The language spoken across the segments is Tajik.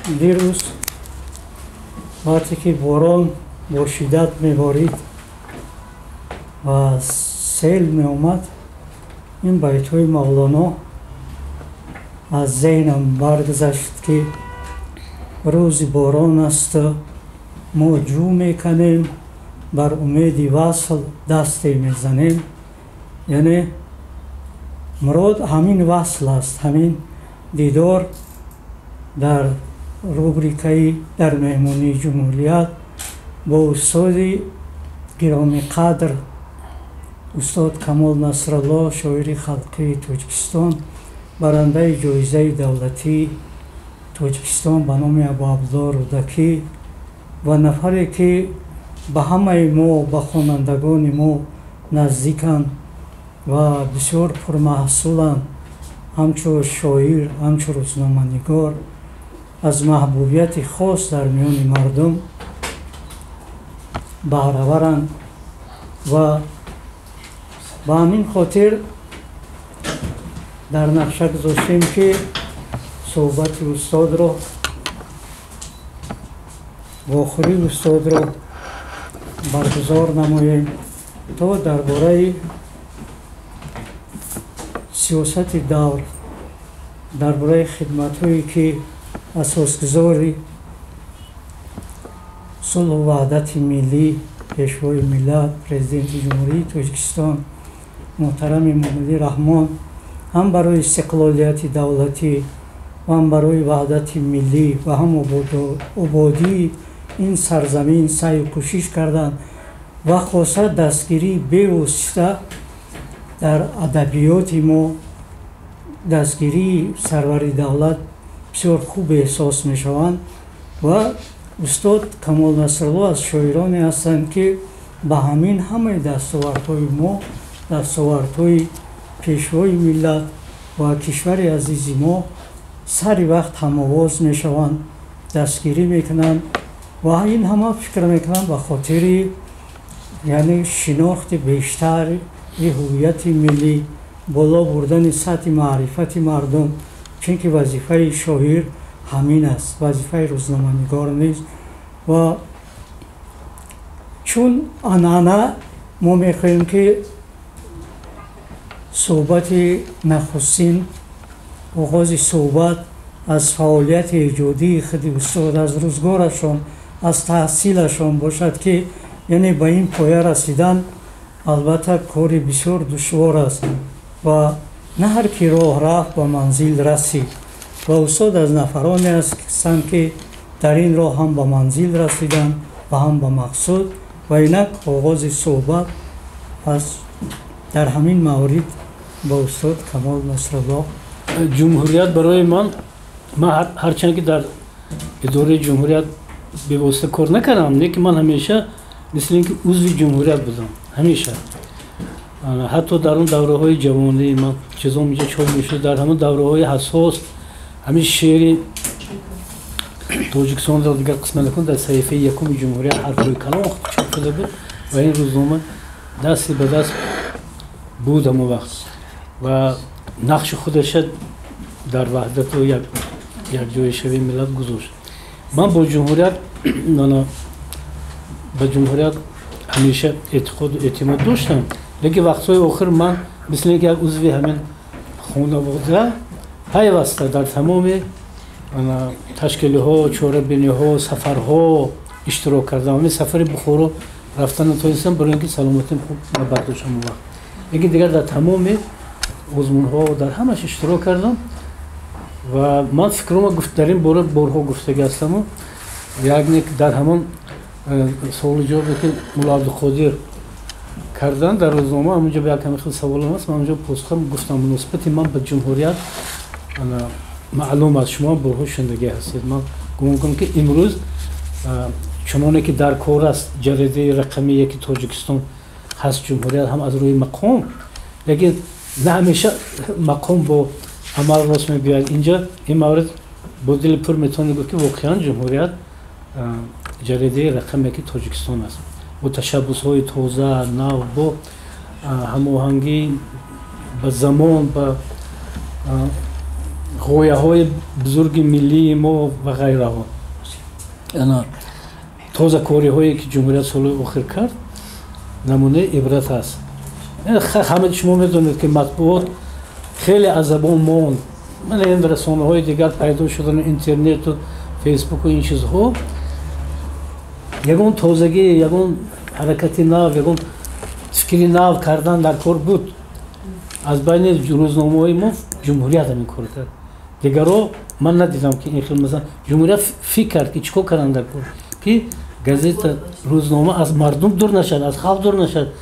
Дирӯз вақте ки борон бо шиддат меборид ва сел меомад, ин байтҳои Мавлоно аз зеҳнам баргузашт, ки рӯзи борон асту мо ҷӯ мекунем, бар умеди васл дасте мезанем. Яъне мурод ҳамин васл аст, ҳамин дидор дар рубрикаи дар меҳмонии Ҷумҳурият бо устоди гиромиқадр, устод Камол Насралло, шоири халқии Тоҷикистон, барандаи ҷоизаи давлатии Тоҷикистон ба номи Абуабдулло Рӯдакӣ ва нафаре ки ба ҳамаи мо, ба хонандагони мо наздиканд ва бисёр пурмаҳсуланд, ҳамчун шоир, ҳамчун рӯзноманигор, аз маҳбубияти хос дар миёни мардум баҳраваранд. Ва ба ҳамин хотир дар нақша гузоштем, ки суҳбати устодро, вохӯрии устодро баргузор намоем, то дар бораи сиёсати давр, дар бораи хидматҳое ки асосгузори сулҳу ваҳдати миллӣ, Пешвои миллат, Президенти Ҷумҳурии Тоҷикистон муҳтарам Эмомалӣ Раҳмон ҳам барои истиқлолияти давлатӣ ва ҳам барои ваҳдати миллӣ ва ҳам ободии ин сарзамин саъю кӯшиш карданд ва хоса дастгирии бевосита дар адабиёти мо, дастгирии сарвари давлат бисёр хуб эҳсос мешаванд. Ва устод Камол Насрулло аз шоироне ҳастанд, ки ба ҳамин ҳамаи дастовардҳои мо, дастовардҳои Пешвои миллат ва кишвари азизи мо сари вақт ҳамовоз мешаванд, дастгирӣ мекунанд. Ва ин ҳама, фикр мекунам, ба хотири, яъне, шинохти бештари ҳуввияти миллӣ, боло бурдани сатҳи маърифати мардум, чунки вазифаи шоир ҳамин аст, вазифаи рӯзноманигор нест. Ва чун анъана, мо мехоҳем, ки суҳбати нахустин, оғози суҳбат аз фаъолияти эҷодии худи устод, аз рӯзгорашон, аз таҳсилашон бошад, ки, яъне, ба ин поя расидан албатта кори бисёр душвор аст ва на ҳар ки роҳ рафт, ба манзил расид. Ва устод аз нафароне ҳастанд, ки дар ин роҳ ҳам ба манзил расиданд ва ҳам ба мақсуд. Ва инак оғози суҳбат аз дар ҳамин маврид ба устод Камол Насрулло. Ҷумҳурият барои ман, ман ҳарчанд ки дар идораи Ҷумҳурият бевосита кор накардам, лекин ман ҳамеша мисли ин ки узви Ҷумҳурият будам ҳамеша, ҳатто дар он давраҳои ҷавонӣ ман чизом инҷа чоп мешуд, дар ҳамон давраҳои ҳассос ҳамин шеъри Тоҷикистонро дигар қисмат накун дар саҳифаи якуми Ҷумҳурият ҳарфҳои калон чоп шуда буд ва ин рӯзнома дасти ба даст буд ҳамон вақт ва нақши худаша дар ваҳдату якҷояшавии миллат гузошт. Ман бо Ҷумҳурият, ба Ҷумҳурият ҳамеша эътиқоду эътимод доштам, лекин вақтҳои охир ман мисли ин ки як узви ҳамин хонавода пайваста дар тамоми ташкилиҳо, чорабиниҳо, сафарҳо иштирок кардам. Ҳамин сафари Бухоро рафтан натонистам, барои ин ки саломатим хуб набардошт ҳамон вақт, лекин дигар дар тамоми озмунҳо, дар ҳамаш иштирок кардам. Ва ман фикрома дар ин бора борҳо гуфтагӣ ҳастаму як дар ҳамон суолу ҷавобе ки Мулло Абдуқодир кардан дар рӯзнома, ҳамонҷо ба як ҳамин хел саволам аст, ман онҷо посухам гуфтам: муносибати ман ба Ҷумҳурият маълум аст, шумо борҳо шунидагӣ ҳастед. Ман гумон кунам, ки имрӯз чуноне ки дар кор аст, ҷаридаи рақами яки Тоҷикистон ҳаст Ҷумҳурият, ҳам аз рӯи мақом, лекин на ҳамеша мақом бо амал рост мебиёяд. Инҷа ин маврид бо дили пур метавонем гуфт, ки воқеан Ҷумҳурият ҷаридаи рақами яки Тоҷикистон аст, бо ташаббусҳои тоза, нав, бо ҳамоҳангӣ ба замон, ба Ғояҳои бузурги миллии мо ва ғайраҳо. Тозакориҳое ки ҷумҳурият соли охир кард, намунаи ибрат аст. Ҳама шумо медонед, ки матбуот хеле аз забон монд. Мана ин расонаҳои дигар пайдо шудану интернету фейсбуку ин чизҳо, ягон тозагӣ, ягон ҳаракати нав, ягон фикри нав кардан дар кор буд. Аз байни рӯзномаҳои мо ҷумҳурият ҳамин кор кард. Дигаро ман надидам, ки ин хел, масалан, ҷумҳурият фикр кард, ки чӣ кор кардан дар кор, ки газета, рӯзнома аз мардум дур нашад, аз халқ дур нашад,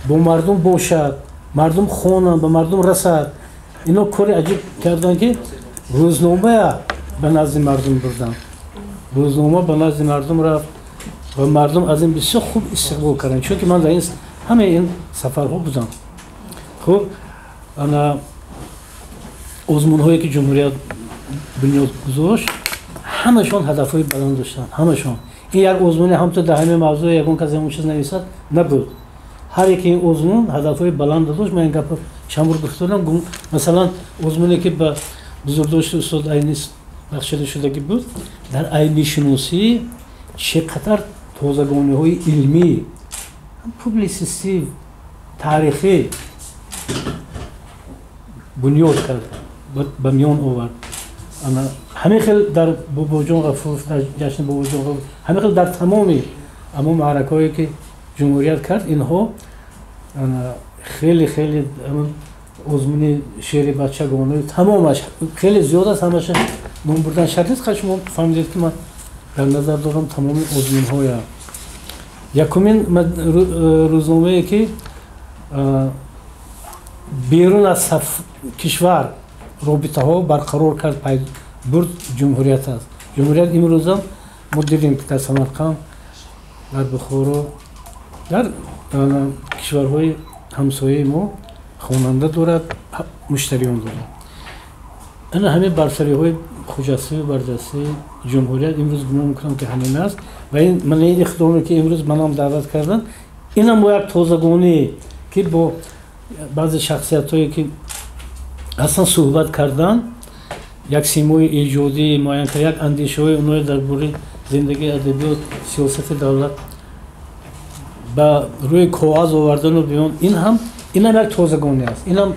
бо мардум бошад, мардум хонанд, ба мардум расад. Ино кори аҷиб карданд, ки рӯзномая ба назди мардум бурданд. Рӯзнома ба назди мардум рафт ва мардум аз ин бисёр хуб истиқбол карданд, чунки ман дар ин ҳамаи ин сафарҳо будам. Хуб, ана озмунҳое ки ҷумҳурият бунёд гузошт, ҳамашон ҳадафҳои баланд доштанд, ҳамашон. Ин як озмуни ҳамто дар ҳамин мавзӯъ ягон кас ягон чиз нависад набуд. Ҳар яке ин озмун ҳадафҳои баланд дошт. Ман ин гапро чанд бор гуфтодам. Масалан, озмуне ки ба бузургдошти устод Айнӣ бахшида шудагӣ буд, дар айнишиносӣ чӣ қадар тозагониҳои илмӣ, публисистӣ, таърихӣ бунёд кард, ба миён овард. Ҳамин хел дар Бобоҷон Ғафуров, дар ҷашни Бобоҷон Ғафуров, ҳамин хел дар тамоми ҳамон маъракаҳое ки ҷумҳурият кард, инҳо хеле хеле озмуни шеъри бачагону тамомаш хеле зиёд аст, ҳамаша ном бурдан шарт нест. Шумо фаҳмидед, ки ман дар назар дорам тамоми озмунҳоя. Якумин рӯзномае ки берун аз кишвар робитаҳо барқарор кард, бурд, ҷумҳурият аст. Ҷумҳурият имрӯзам мо дидем, ки дар Самарқанд, дар Бухоро, дар кишварҳои ҳамсояи мо хонанда дорад, муштариён дорад. Ана ҳамин бартариҳои хуҷастаи барҷастаи ҷумҳурият имрӯз гумон мекунам, ки ҳамин аст. Ва ин мана ин иқдоме ки имрӯз манам даъват карданд, инам бо як тозагонӣ, ки бо баъзе шахсиятҳое ки ҳастан суҳбат кардан, як симои эҷодӣ муайян кард, як андешаҳои оное дар бораи зиндагии адабиёт, сиёсати давлат ба рӯи коғаз овардану биён, ин ҳам, инам як тозагонӣ аст, инам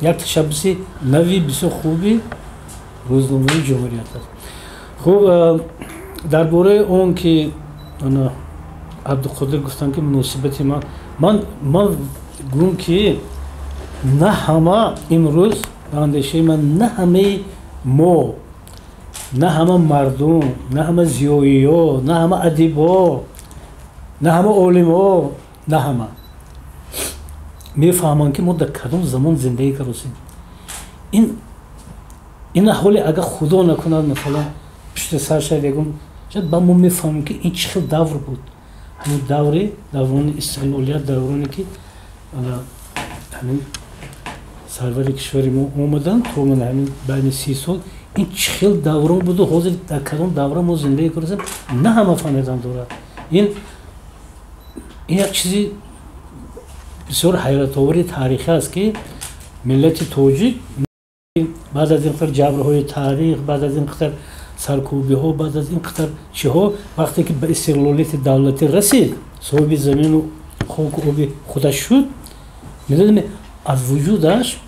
як ташаббуси нави бисёр хуби рӯзномаи ҷумҳурият аст. Хуб, дар бораи он ки Абдуқодир гуфтанд, ки муносибати ман гӯм, ки на ҳама имрӯз, ба андешаи ман, на ҳамаи мо, на ҳама мардум, на ҳама зиёиё, на ҳама адибо, на ҳама олимо, на ҳама мефаҳманд, ки мо дар кадом замон зиндагӣ кардосем. Ин ҳоле агар Худо накунад, масалан, пушти сар шавад ягон, шояд ба мо мефаҳмем, ки ин чӣ хел давр буд, ҳамин даври даврони истиқлолият, давроне ки ҳамин сарвари кишвари мо омаданд то мана ҳамин байни 30 сол, ин чӣ хел даврон буду ҳозир дар кадом давра мо зиндагӣ кардосем, на ҳама фаҳмидан дорад. Ин як чизи бисёр ҳайратовари таърихӣ аст, ки миллати тоҷик баъд аз ин қадар ҷабрҳои таърих, баъд аз ин қадар саркӯбиҳо, баъд аз ин қадар чиҳо, вақте ки ба истиқлолияти давлатӣ расид, соҳиби замину хоку оби худаш шуд, медонем, аз вуҷудаш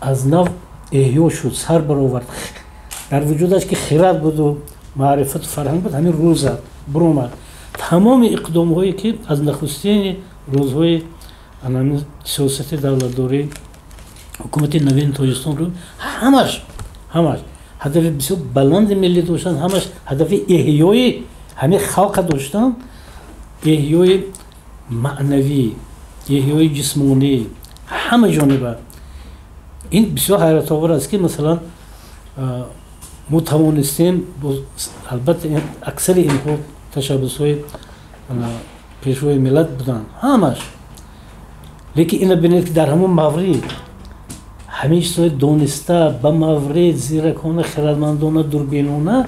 аз нав эҳё шуд, сар баровард. Дар вуҷудаш ки хирад буду маърифату фарҳанг буд, ҳамин рӯза буромад. Тамоми иқдомҳое ки аз нахустини рӯзҳои ҳамин сиёсати давлатдорӣ ҳукумати навини Тоҷикистон рӯ, ҳамаш ҳадафи бисёр баланди миллӣ доштанд, ҳамаш ҳадафи эҳёи ҳамин халқа доштанд, эҳёи маънавӣ, эҳёи ҷисмонӣ, ҳама ҷониба. Ин бисёр ҳайратовар аст, ки масалан мо тавонистем. Албатта, аксари инҳо ташаббусҳои пешвои миллат буданд ҳамаш, лекин ина бинед, ки дар ҳамон маврид ҳамин чизҳои дониста, ба маврид, зиракона, хирадмандона, дурбинона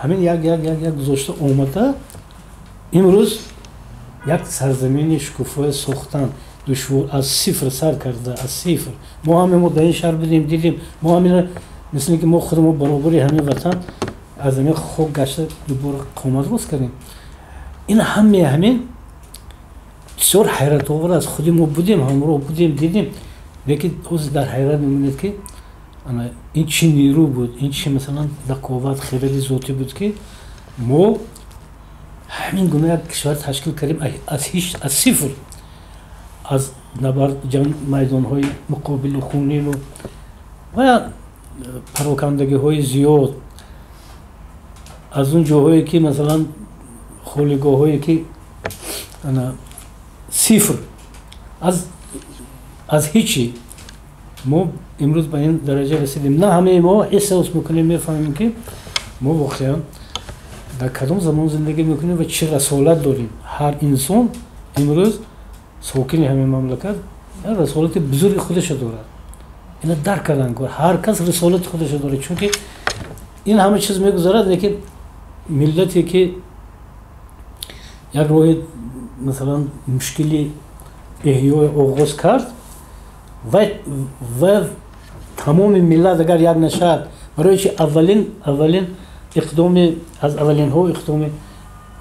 ҳамин як як як як гузошта омада, имрӯз як сарзамини шукуфое сохтанд. душвор аз сифр сар карда, аз сифр. Мо ҳаме мо дар ин шаҳр будем, дидем, мо ҳамина мисли ки мо худмо баробари ҳамин ватан аз ҳамин хок гашта дубора қомат рост кардем. Ин ҳаме ҳамин бисёр ҳайратовар аст. Худи мо будем, ҳамроҳ будем, дидем, лекин ҳозир дар ҳайрат мемонед ки ин чӣ нерӯ буд, ин чӣ масалан заковат, хиради зотӣ буд ки мо ҳамин гуна як кишвар ташкил кардем аз ҳеҷ, аз сифр, аз набард, майдонҳои муқобилу хунину ва парокандагиҳои зиёд, аз он ҷоҳое ки масалан холигоҳое ки сифр, аз ҳичи мо имрӯз ба ин дараҷа расидем. На ҳамаи мо эҳсос мекунем, мефаҳмем ки мо воқеан дар кадом замон зиндагӣ мекунем ва чӣ расолат дорем. Ҳар инсон имрӯз сокини ҳамин мамлакат расолати бузурги худашо дорад. Ина дарк кардан, ҳар кас рисолати худашо дорад, чунки ин ҳама чиз мегузарад, лекин миллате ки як роҳи масалан мушкили эҳёи оғоз кард ва тамоми миллат агар як нашавад, барои чи аввалин иқдоми, аз аввалинҳо иқдоми,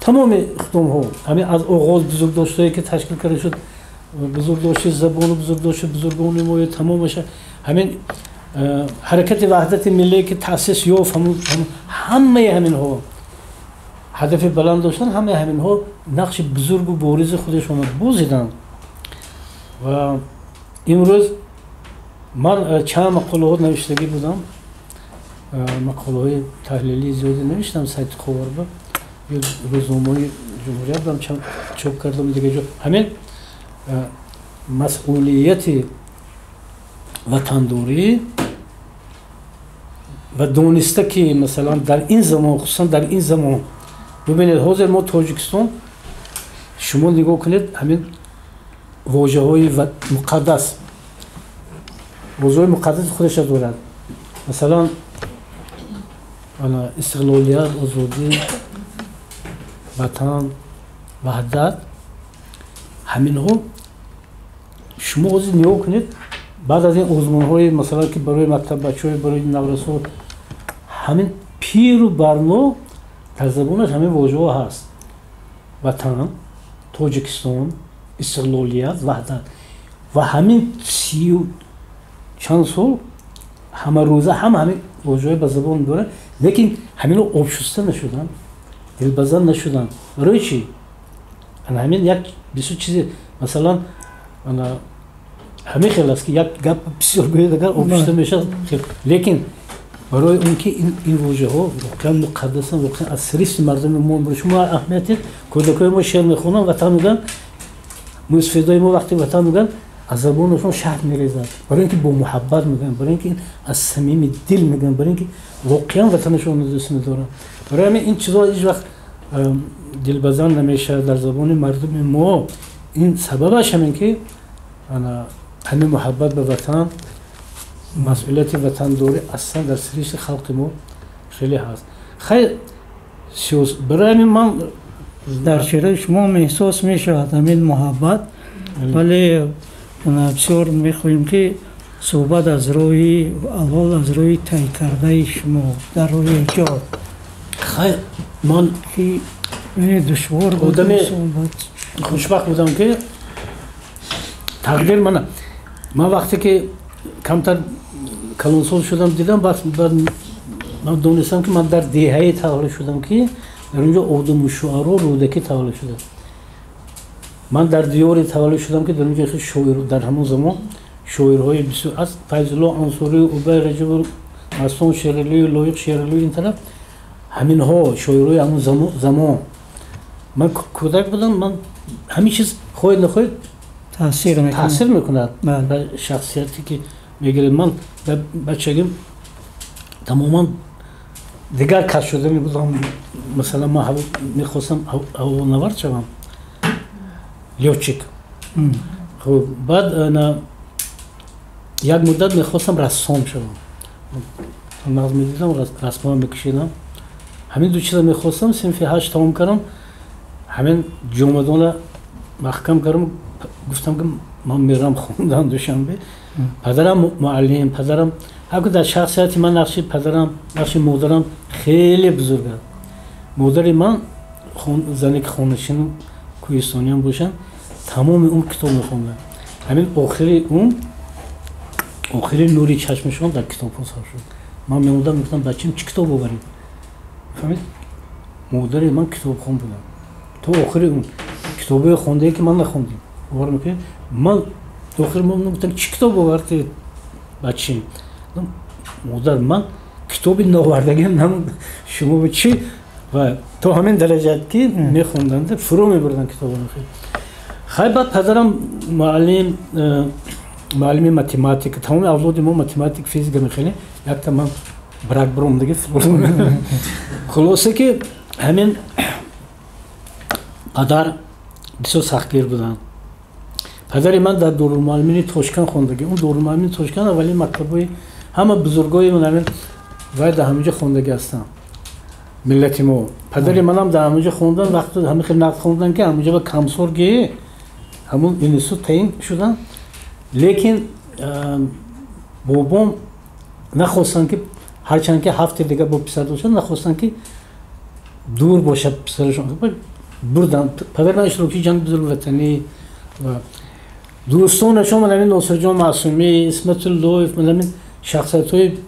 тамоми иқдомҳо ҳамин аз оғоз бузургдоштҳое ки ташкил карда шуд, бузургдошти забону бузургдошти бузургони мо, тамомаша ҳамин ҳаракати ваҳдати миллие ки таъсис ёфт, ҳамаи ҳаминҳо ҳадафи баланд доштанд, ҳамаи ҳаминҳо нақши бузургу боризи худашонро бозиданд. Ва имрӯз ман чанд мақолаҳо навиштагӣ будам, мақолаҳои таҳлилии зиёде навиштам сайти Ховарба, рӯзномаҳои ҷумҳурият будам, чоп кардам дигар ҷо. Ҳамин масъулияти ватандорӣ ва дониста ки масалан дар ин замон, хусусан дар ин замон бубинед, ҳозир мо Тоҷикистон, шумо нигоҳ кунед, ҳамин вожаҳои муқаддас, вожаҳои муқаддаси худашро дорад. Масалан истиқлолият, озодӣ, ватан, ваҳдат, ҳаминҳо шумо ҳозир нигоҳ кунед, баъд аз ин озмунҳои масалан ки барои мактаббачаҳо, барои наврасҳо, ҳамин пиру барно дар забонаш ҳамин вожаҳо ҳаст: ватан, Тоҷикистон, истиқлолият, ваҳдат. Ва ҳамин 30 чанд сол ҳамарӯза ҳама ҳамин вожаҳои ба забон дорад, лекин ҳаминҳо обшуста нашуданд, дилбазан нашуданд. Барои чӣ? Ҳамин як бисёр чизе, масалан ҳамин хел аст ки як гап бисёр гӯяд, агар обшуста мешавад, лекин барои он ки ин вожаҳо воқеан муқаддасанд, воқеан аз сиришти мардуми мо. Шумо аҳамият дед, кӯдакҳои мо шеър мехонанд, ватан мегӯянд, мӯсфедои мо вақте ватан мегӯянд, аз забонашон шаҳд мерезад, барои ин ки бо муҳаббат мегӯянд, барои ин ки аз самими дил мегӯянд, барои ин ки воқеан ватанашонро дӯст медоранд. Барои ҳамин ин чизҳо ҳеҷ вақт дилбазан намешавад дар забони мардуми мо. Ин сабабаш ҳамин ки ҳамин муҳаббат ба ватан, масъулияти ватандорӣ аслан дар сиришти халқи мо хеле ҳаст. Хайр, барои ҳамин ман дар шеъри шумо эҳсос мешавад ҳамин муҳаббат, вале бисёр мехоҳем ки суҳбат аз роҳи аввал, аз роҳи тай кардаи шумо дар роҳи эҷод. Хайр, ман ки душвор буд, одами хушбахт будам ки тақдир мана, ман вақте ки камтар калонсол шудам, дидам, баъд ман донистам ки ман дар деҳае таваллуд шудам ки дар он ҷо одаму шуаро Рӯдакӣ таваллуд шуда. Ман дар диёре таваллуд шудам ки дар он ҷо хеле шоир, дар ҳамон замон шоирҳои бисёр аз Файзулло Ансорӣ, Убай Раҷабов, Мастон Шералию, Лоиқ Шералию, ин тараф ҳаминҳо шоирҳои ҳамон замон. Ман кӯдак будам, ман ҳамин чиз хоҳед нахоҳед таъсир мекунад ба шахсияте ки мегиред. Ман дар бачагим тамоман дигар кас шуда мебудам. Масалан, ман мехостам ҳавонавард шавам, лётчик. Хуб, баъд як муддат мехостам рассом шавам. Нағз медидам, расмҳо мекашидам. Ҳамин ду чиза мехостам. Синфи 8 тамом кардам, ҳамин ҷомадона маҳкам кардам, гуфтам ки Ман мерам хондан Душанбе. Падарам муаллим, падарам ҳар дар шахсияти ман нақши падарам, нақши модарам хеле бузург аст. Модари ман зане ки хонашин кӯҳистониям бошанд, тамоми умр китоб мехонданд. Ҳамин охири умр, охири нури чашмашон дар китобҳо сарф шуд. Ман меомадам, мегуфтам, бачам, чӣ китоб оваред? Фаҳмид? Модари ман китобхон будам. То охири умр китобҳое хондае ки ман нахондем. Бовар мекунед? Ман охири ман гуфтам, чӣ китоб овардед, бачим? Модар, ман китоби новардагиам шумо чӣ? Ва то ҳамин дараҷа ки мехонданд, фурӯ мебурданд китобро. Хай, баъд падарам муаллим, муаллими математика. Тамоми авлоди мо математик, физика мехелем, якта ман брак биромдаги. Хулоса ки ҳамин падар бисёр сахтгир буданд. Падари ман дар Дорулмуаллимини Тошканд хондагӣ. Он Дорулмуаллимини Тошканд аввалин мактабҳои ҳама бузургои ҳамин вай дар ҳаминҷо хондагӣ ҳастанд, миллати мо. Падари манам дар ҳаминҷо хондан, вақт ҳамин хел нақд хондан ки ҳаминҷо ба комсорги ҳамун институт таъин шуданд. Лекин бобом нахостанд ки, ҳарчанд ки ҳафте дига бо писар доштанд, нахостанд ки дур бошад писарашон, бурданд. Падари ман иштирокчии Ҷанги Бузурги Ватанӣ ва дӯстонашон ман ҳамин Носирҷон Маъсумӣ, Исматуллоев, ман ҳамин шахсиятҳои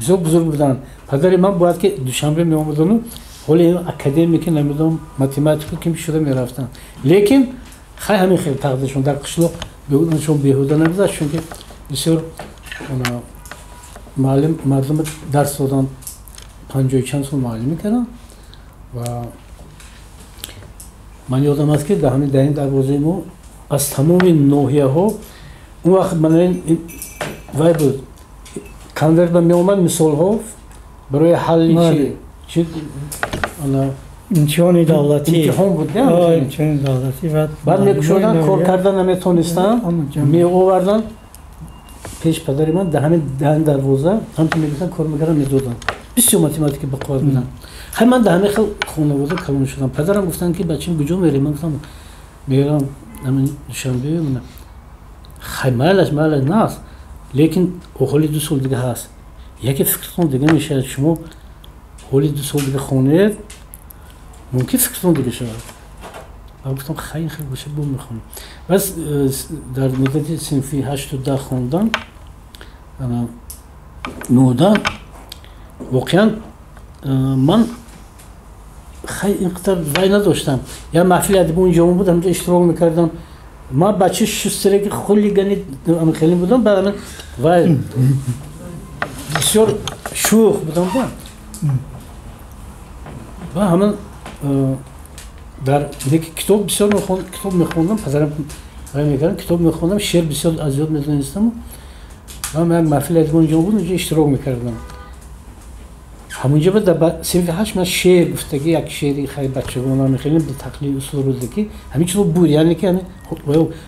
бисёр бузург буданд. Падари ман бояд ки Душанбе меомадану ҳоли академики, намедонам, математику ким шуда мерафтанд. Лекин хай, ҳамин хел тақдиршон дар қишлоқ беҳудашон беҳуда нагузашт, чунки бисёр муаллим, мардума дарс доданд, 50-у чанд сол муаллимӣ карданд. Ва ман ёдам аст ки дар ҳамин дар ин дарвозаи мо аз тамоми ноҳияҳо он вақт ман вай буд, конверт ба меомад, мисолҳо барои ҳалли чи имтиҳони давлатӣ. Имтиҳон буд. Имтиҳони давлатӣ. Баъд мекушоданд, кор карда наметонистанд, меоварданд пеш падари ман дар ҳамин дарвоза, ҳамчун мегуфтанд, кор мекарданд, медоданд. Бисёр математика бақувват буданд. Хай, ман дар ҳамин хел хонавода калон шудам. Падарам гуфтанд ки бачам, куҷо мерем? Ман гуфтам, мерам ҳамин Душанбе. Хай, майлаш, майлаш, нааст, лекин ҳоли 2 сол дига ҳаст, яке фикртон дига мешавад. Шумо ҳоли 2 сол дига хонед, мумкин фикртон дига шавад. Ва гуфтам, хай, хел боша, бо мехонем. Бас дар муддати синфи ҳашту даҳ хондан, нӯҳда, воқеан ман хай ин қадар вай надоштам. Як маҳфили адиби унҷо буд, ҳамҷо иштирок мекардам. Ман бачаи шустераки хулигани хеле будам, баъд вай бисёр шӯх будам. Ва ҳамин дар китоб бисёр китоб мехондам, падарам вай мекардам, китоб мехондам, шеър бисёр аз ёд медонистам. Ва як маҳфили адиби унҷо буд, унҷо иштирок мекардам. Ҳамунҷо ба дар синфи ҳашт ман шеър гуфтагӣ, як шеъри хай бачагона мехелем, ба тақлиди устод Рӯдакӣ, ҳамин чизо буд. Яъне ки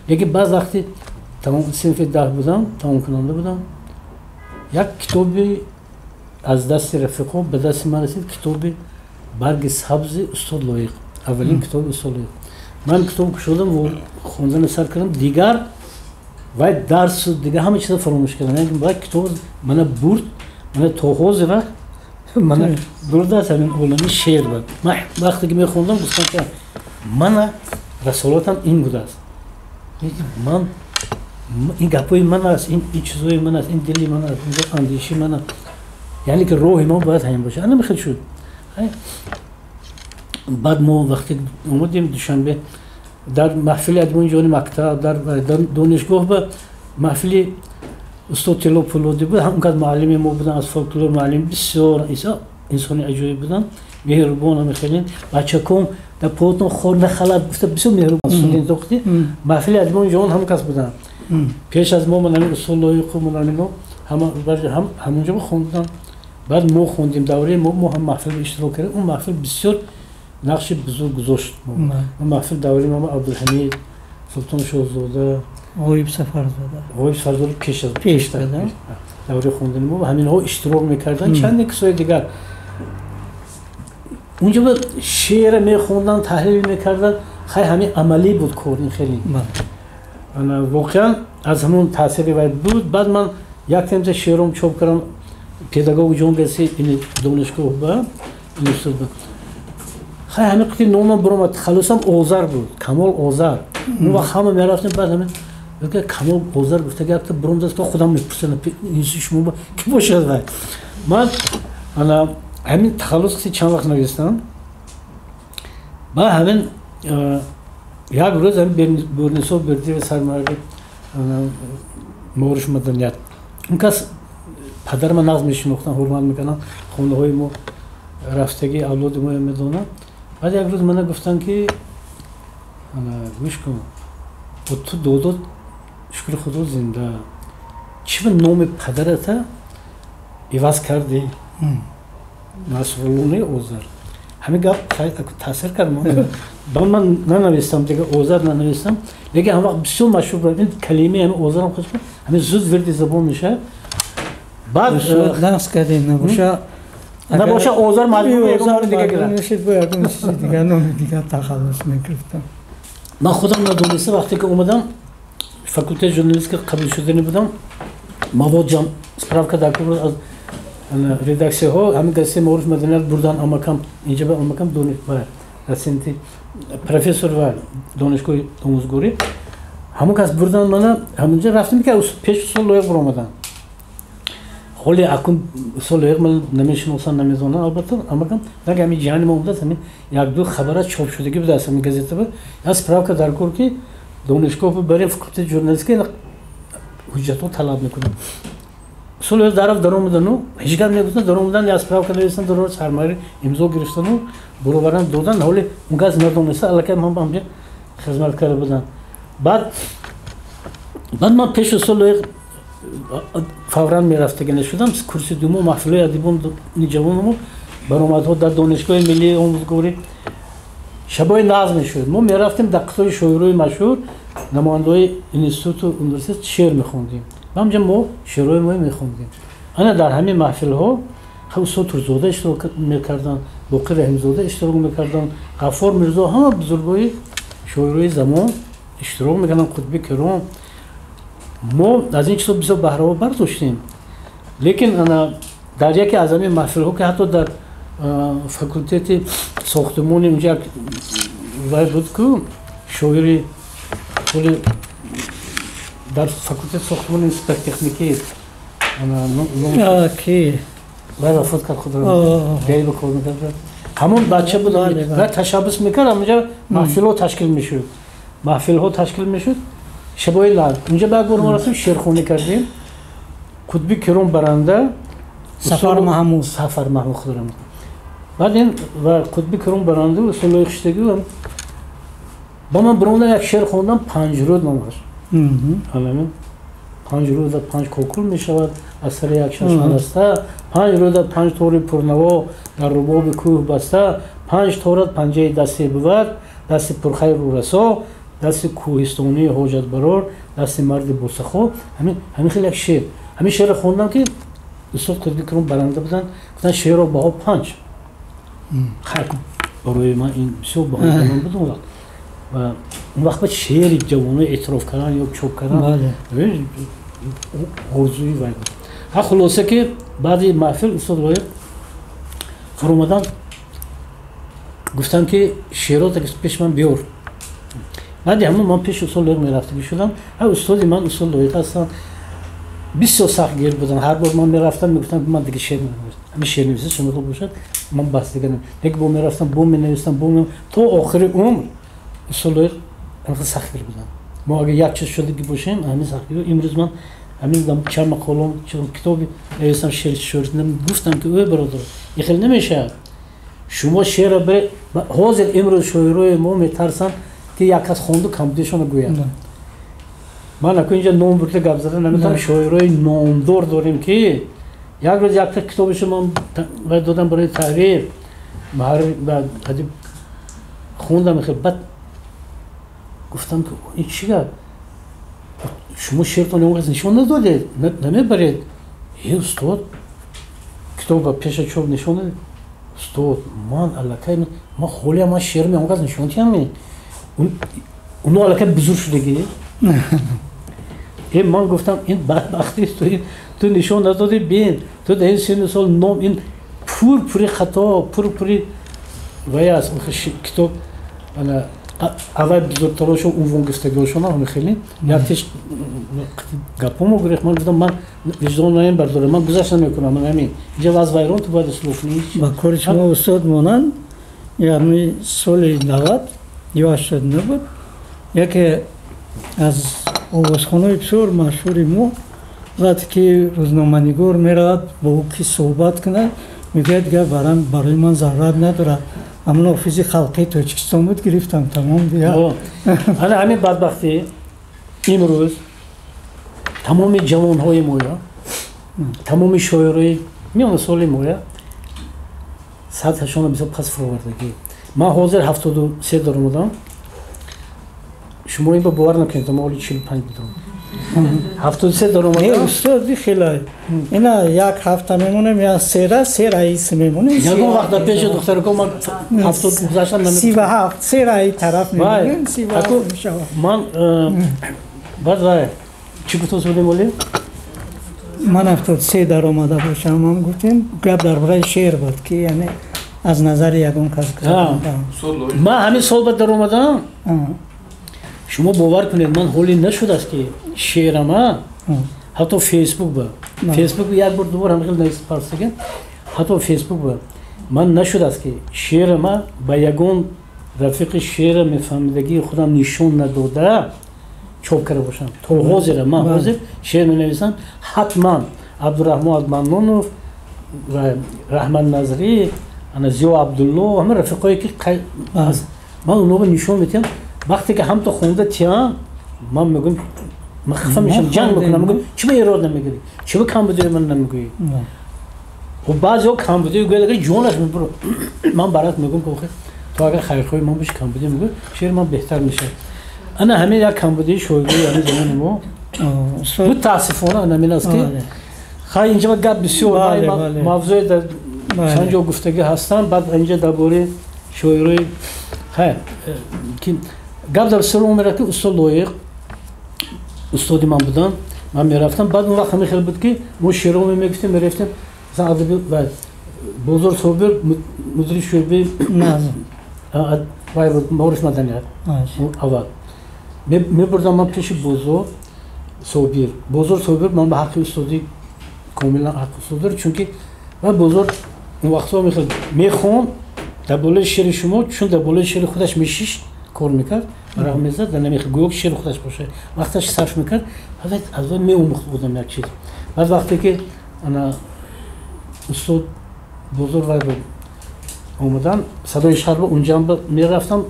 лекин баъз вақти тамом синфи 10 будам, тамомкунанда будам, як китоби аз дасти рафиқо ба дасти ман расид, китоби «Барги сабзи» устод Лоиқ, аввалин китоби устод Лоиқ. Ман китоб кушодам, хондани сар кардам, дигар вай дарсу дигар ҳама чиза фаромӯш кардам. Вай китоб мана бурд, мана то ҳозир вақт мана бурдааст ҳамин олами шеър. Буд, ман вақте ки мехондам, гуфтам ки мана расолатам ин будааст, ман ин гапҳои ман аст, ин чизҳои ман аст, ин дили ман аст, ин андешаи ман аст, яъне ки роҳи ман бояд ҳамин бошад. Ана мехел шуд. Баъд мо вақте омадем Душанбе, дар маҳфили адибони ҷони мактаб, дар донишгоҳ ба маҳфили устод Тилло Пулодӣ буд. Ҳам кас муаллими мо буданд аз фолклор, муаллим бисёр инсони аҷоиб буданд, меҳрубон. Ҳамихелин бачаком, дар поотон хор нахалад гуфта, бисёр меҳрубон. Студентохти маҳфили адибони ҷавон ҳам кас буданд. Пеш аз мо манами устод Лоиқу манамино ҳамонҷо хонданд. Баъд мо хондем, давраи мо ҳам маҳфил иштирок кардем. Он маҳфил бисёр нақши бузург гузошт. Он маҳфил давраи мо Абдулҳамид, Султон Шоҳзода, Ғоиб Сафарзода. Ғоиб Сафарзода пеш аз пештар давраи хондани мо ҳаминҳо иштирок мекарданд, чанде кисои дигар. Унҷо ба шеъра мехонданд, таҳлил мекарданд. Хай, ҳамин амалӣ буд кор, ин хеле. Воқеан аз ҳамон таъсири вай буд. Баъд ман як темза шеъром чоп кардам, педагог ҷон гаси ини донишгоҳ ба институт ба. Хай ҳамин қити номам буромад, тахаллусам Озар буд, Камол Озар. Он вақт ҳама мерафтем, баъд ҳамин Камол Озар гуфта якта буромдааст, то худам мепурсидам, инси шумо ки бошад вай. Ман ана ҳамин тахаллус қити чанд вақт навистам. Баъд ҳамин як рӯз ҳамин Бурнисо Бердиева сармуҳаррир Маориф маданият, он кас падарма нағз мешинохтан, ҳурмат мекунанд, хонаҳои мо рафтагӣ, авлоди мо медонанд. Баъд як рӯз мана гуфтанд, ки гӯш кун, ту додот, шукри Худо, зинда, чӣ ба номи падарата иваз кардӣ, Насруллони Озар? Ҳамин гап таъсир кард. Ба ман нанавистам дига, Озар нанавистам, лекин ҳам вақт бисёр машҳур буд ин калимаи ҳамин Озарам, хуш ҳамин зуд вирди забон мешавад. Баъд нақс кардем, набоша набоша Озар маҷбур ягон дига гирад. Бо ягон чизи дига, номи дига тахаллус мекардам. Ман худам надониста, вақте ки омадам факултети журналистика қабул шудани будам, мавод ҷамъ, справка дар аз редаксияҳо, ҳамин газетаи Маориф маданият бурдан, амакам инҷа ба амакам доценти профессор ва донишгоҳи омӯзгорӣ, ҳамон кас бурдан мана. Ҳамонҷа рафтем, ки пеш устод Лоиқ баромадам. Ҳоли акун устод Лоиқ ман намешиносам, намедонам албатта. Амакам наг ҳамин ҷиҳани мо омадааст, ҳамин як-ду хабара чоп шудагӣ будааст ҳамин газета ба, як справка дар кор, ки донишгоҳ барем, факултети журналистика ҳуҷҷатҳо талаб мекунад. Устод дарав даромадану ҳеҷ гап негуфтан, даромадан, як справка навистан, даро сармуҳаррир имзо гирифтану баровардан додан. Ҳоли он кас надониста, аллакай ман ҳамҷа хизмат карда будам. Баъд ман пеши устод Лоиқ фавран мерафтагӣ нашудам. Курси думо, маҳфилҳои адибони ҷавонамо, баромадҳо дар Донишгоҳи миллии омӯзгорӣ, шабои назм мешуд. Мо мерафтем дар қатори шоирои машҳур, намояндаҳои институту университет, шеър мехондем. Ҳамҷа мо шеърҳои мо мехондем. Ана дар ҳамин маҳфилҳо устод Турзода иштирок мекарданд, Боқир Раҳимзода иштирок мекарданд, Ғаффор Мирзо, ҳама бузургои шоирои замон иштирок мекарданд, Қутби Киром. Мо аз ин чизо бисёр баҳраҳо бардоштем. Лекин ана дар яке аз ҳамин маҳфилҳо, ки ҳатто дар факултети сохтмони унҷа як вай буд ку, шоири ҳоли дар факултети сохтмони институт техникӣ ки вай вафот кард, худро гаиба кор мекард, ҳамон бача буд, вай ташаббус мекард. Ҳамонҷа маҳфилҳо ташкил мешуд, маҳфилҳо ташкил мешуд, шабои лал. Унҷа ба як бор мо рафтем, шеърхонӣ кардем. Қутби Киром баранда, Сафар Маҳмуд. Сафар Маҳмуд, худро. Баъд ин ва Қутби Киром баранда, устод Лоиқ шидагӣ, ба ман биромадам, як шеър хондам, Панҷрӯд номаш. Ҳамин панҷ рӯза панҷ кокул мешавад аз сари як шашманаста, панҷ рӯза панҷ тори пурнаво дар рубоби кӯҳ баста, панҷ торат панҷаи дасте бувад, дасти пурхайру расо, дасти кӯҳистонии ҳоҷатбарор, дасти марди босахо. Ҳамин хел як шеър. Ҳамин шеърро хондам, ки устод Қутби Киром баранда буданд, гуфтанд, шеърро баҳо 5. Хайр, барои ман ин бисёр баҳои калон буд он вақт. Ва он вақт ба шеъри ҷавоно эътироф кардан ё чоп кардан орзуи вай буд. Ҳа, хулоса, ки баъди маҳфил устод Лоиқ фуромаданд, гуфтанд, ки шеърота пеш ман биёр. Баъди ҳамон ман пеши устод Лоиқ мерафтагӣ шудам. Ҳа, устоди ман устод Лоиқ ҳастанд, бисёр сахтгир буданд. Ҳар бор ман мерафтам, мегуфтам, ман дига шеър менависам, ҳамин шеърнависӣ шумо бошад, ман бас дига. Лекин бо мерафтам, бо менавистам, бо то охири умр устод Лоиқ ҳамин сахтгир буданд. Мо агар як чиз шудагӣ бошем, ҳамин сахтгир. Имрӯз ман ҳамин чанд мақолам, китоби нависам, шеър шоир, гуфтам, ки ӯ бародар, ин хел намешавад, шумо шеърро бире. Ҳозир имрӯз шоирои мо метарсанд, ки як кас хонду камбудишонро гӯяд. Ман аку инҷа ном бурда гап зада наметавонам. Шоирои номдор дорем, ки як рӯз якта китобашо ман вай додам барои таҳрир, муҳаррир хондам хел, баъд гуфтам, ки ин чӣ гап, шумо шеъртон он кас нишон надодед, намебаред? Е, устод, китоб пеша чоп нишон додед. Устод, ман аллакай ман ҳолия ман шеър меон кас нишон диҳам, уно аллакай бузург шудагӣ. Ин ман гуфтам ин бадбахтӣ ту нишон надодӣ бин ту дар ин синну сол ном ин пур-пури хато пур-пури вай аст китоб ана аввал бузургтарошон унвон гирифтагиҳошон ҳам хеле яктеш гапҳо гирифт. Ман гуфтам ман виҷдон наем бардорам, ман гузашт намекунам, ман ҳамин инҷа вазъ вайрон, ту бояд ислоҳ кунӣ. Ба кори шумо устод монанд, яъне соли 90 ё 89 буд, яке аз овозхонаи бисёр машҳури мо вақте ки рӯзноманигор меравад бо ӯ ки суҳбат кунад, мегӯяд дигар барои ман зарурат надорад. Ҳамон ҳофизи халқии Тоҷикистон буд, гирифтам тамом. Ана ҳамин бадбахтӣ имрӯз тамоми ҷавонҳои моя, тамоми шоирои миёнасоли моя сатҳашонро бисёр паст фуровардагӣ. Ман ҳозир 73 даромадам, шумо ин ба бовар накунед, ман ҳоли 45 будам. 73 даромадам. Устод бихелай ина як ҳафта мемонем, я се раис мемонем. Ягон вақт дар пеши духтарако ман 70 гузаштам. 37 се раи тараф мемонем, 37 мешавад. Ман баъд вай чӣ гуфтам судем оли? Ман 73 даромада бошам, ман гуфтем гап дар бораи шеър буд, ки яъне аз назари ягон кас. Ман ҳамин сол ба даромадам. Шумо бовар кунед, ман ҳоле нашудааст ки шеърама ҳатто фейсбук ба фейсбук як бор дубор ҳам хел навист парсага, ҳатто фейсбук ба ман нашудааст ки шеърама ба ягон рафиқи шеъра мефаҳмидагии худам нишон надода чоп карда бошам. То ҳозира ман ҳозир шеър менависам, ҳатман Абдураҳмон Маннонов, Раҳмат Назрӣ, ана Зиё Абдулло, ҳама рафиқое ки ман онҳоро нишон медиҳам. Вақте ки ҳамто хонда тиям, ман мегӯям, ман хафа мешавам, ҷанг мекунам, мегӯям чӣ ба эрод намегирӣ, чӣ ба камбудиро ман намегӯӣ? Хуб баъзеҳо камбудиро гӯяд, агар ҷонаш мебуро. Ман баръакс мегӯям ки охир ту агар хайрхоҳи ман бошӣ, камбудӣ мегӯӣ, шеъри ман беҳтар мешавад. Ана ҳамин як камбудии шоирии ҳамин замони мо мутаассифона ҳамин аст ки хай инҷа гап бисёр мавзӯе дар чанд ҷо гуфтагӣ ҳастанд. Баъд инҷа дар бораи шоирои хай ки гап дар сар меравад ки устод Лоиқ устоди ман буданд, ман мерафтам. Баъд он вақт ҳамин хел буд ки мо шеърҳо мегуфтем, мерафтем масалан адаби Бозор Собир мудири шӯъбаи вай буд, маориф маданият аввал мебурдам ман пеши Бозор Собир. Бозор Собир ман ба ҳаққи устодӣ комилан ҳаққи устод дорад, чунки вай Бозор он вақтҳо мехел мехонд дар болои шеъри шумо, чун дар болои шеъри худаш мешишт, кор мекард, варақ мезад, дар намехел гӯё ки шеъри худаш бошад, вақташ сарф мекард, аз вай меомӯхт будам як чиз. Баъд вақте ки ана устод Бозор вай омадан Садои шаҳр ба унҷам мерафтам,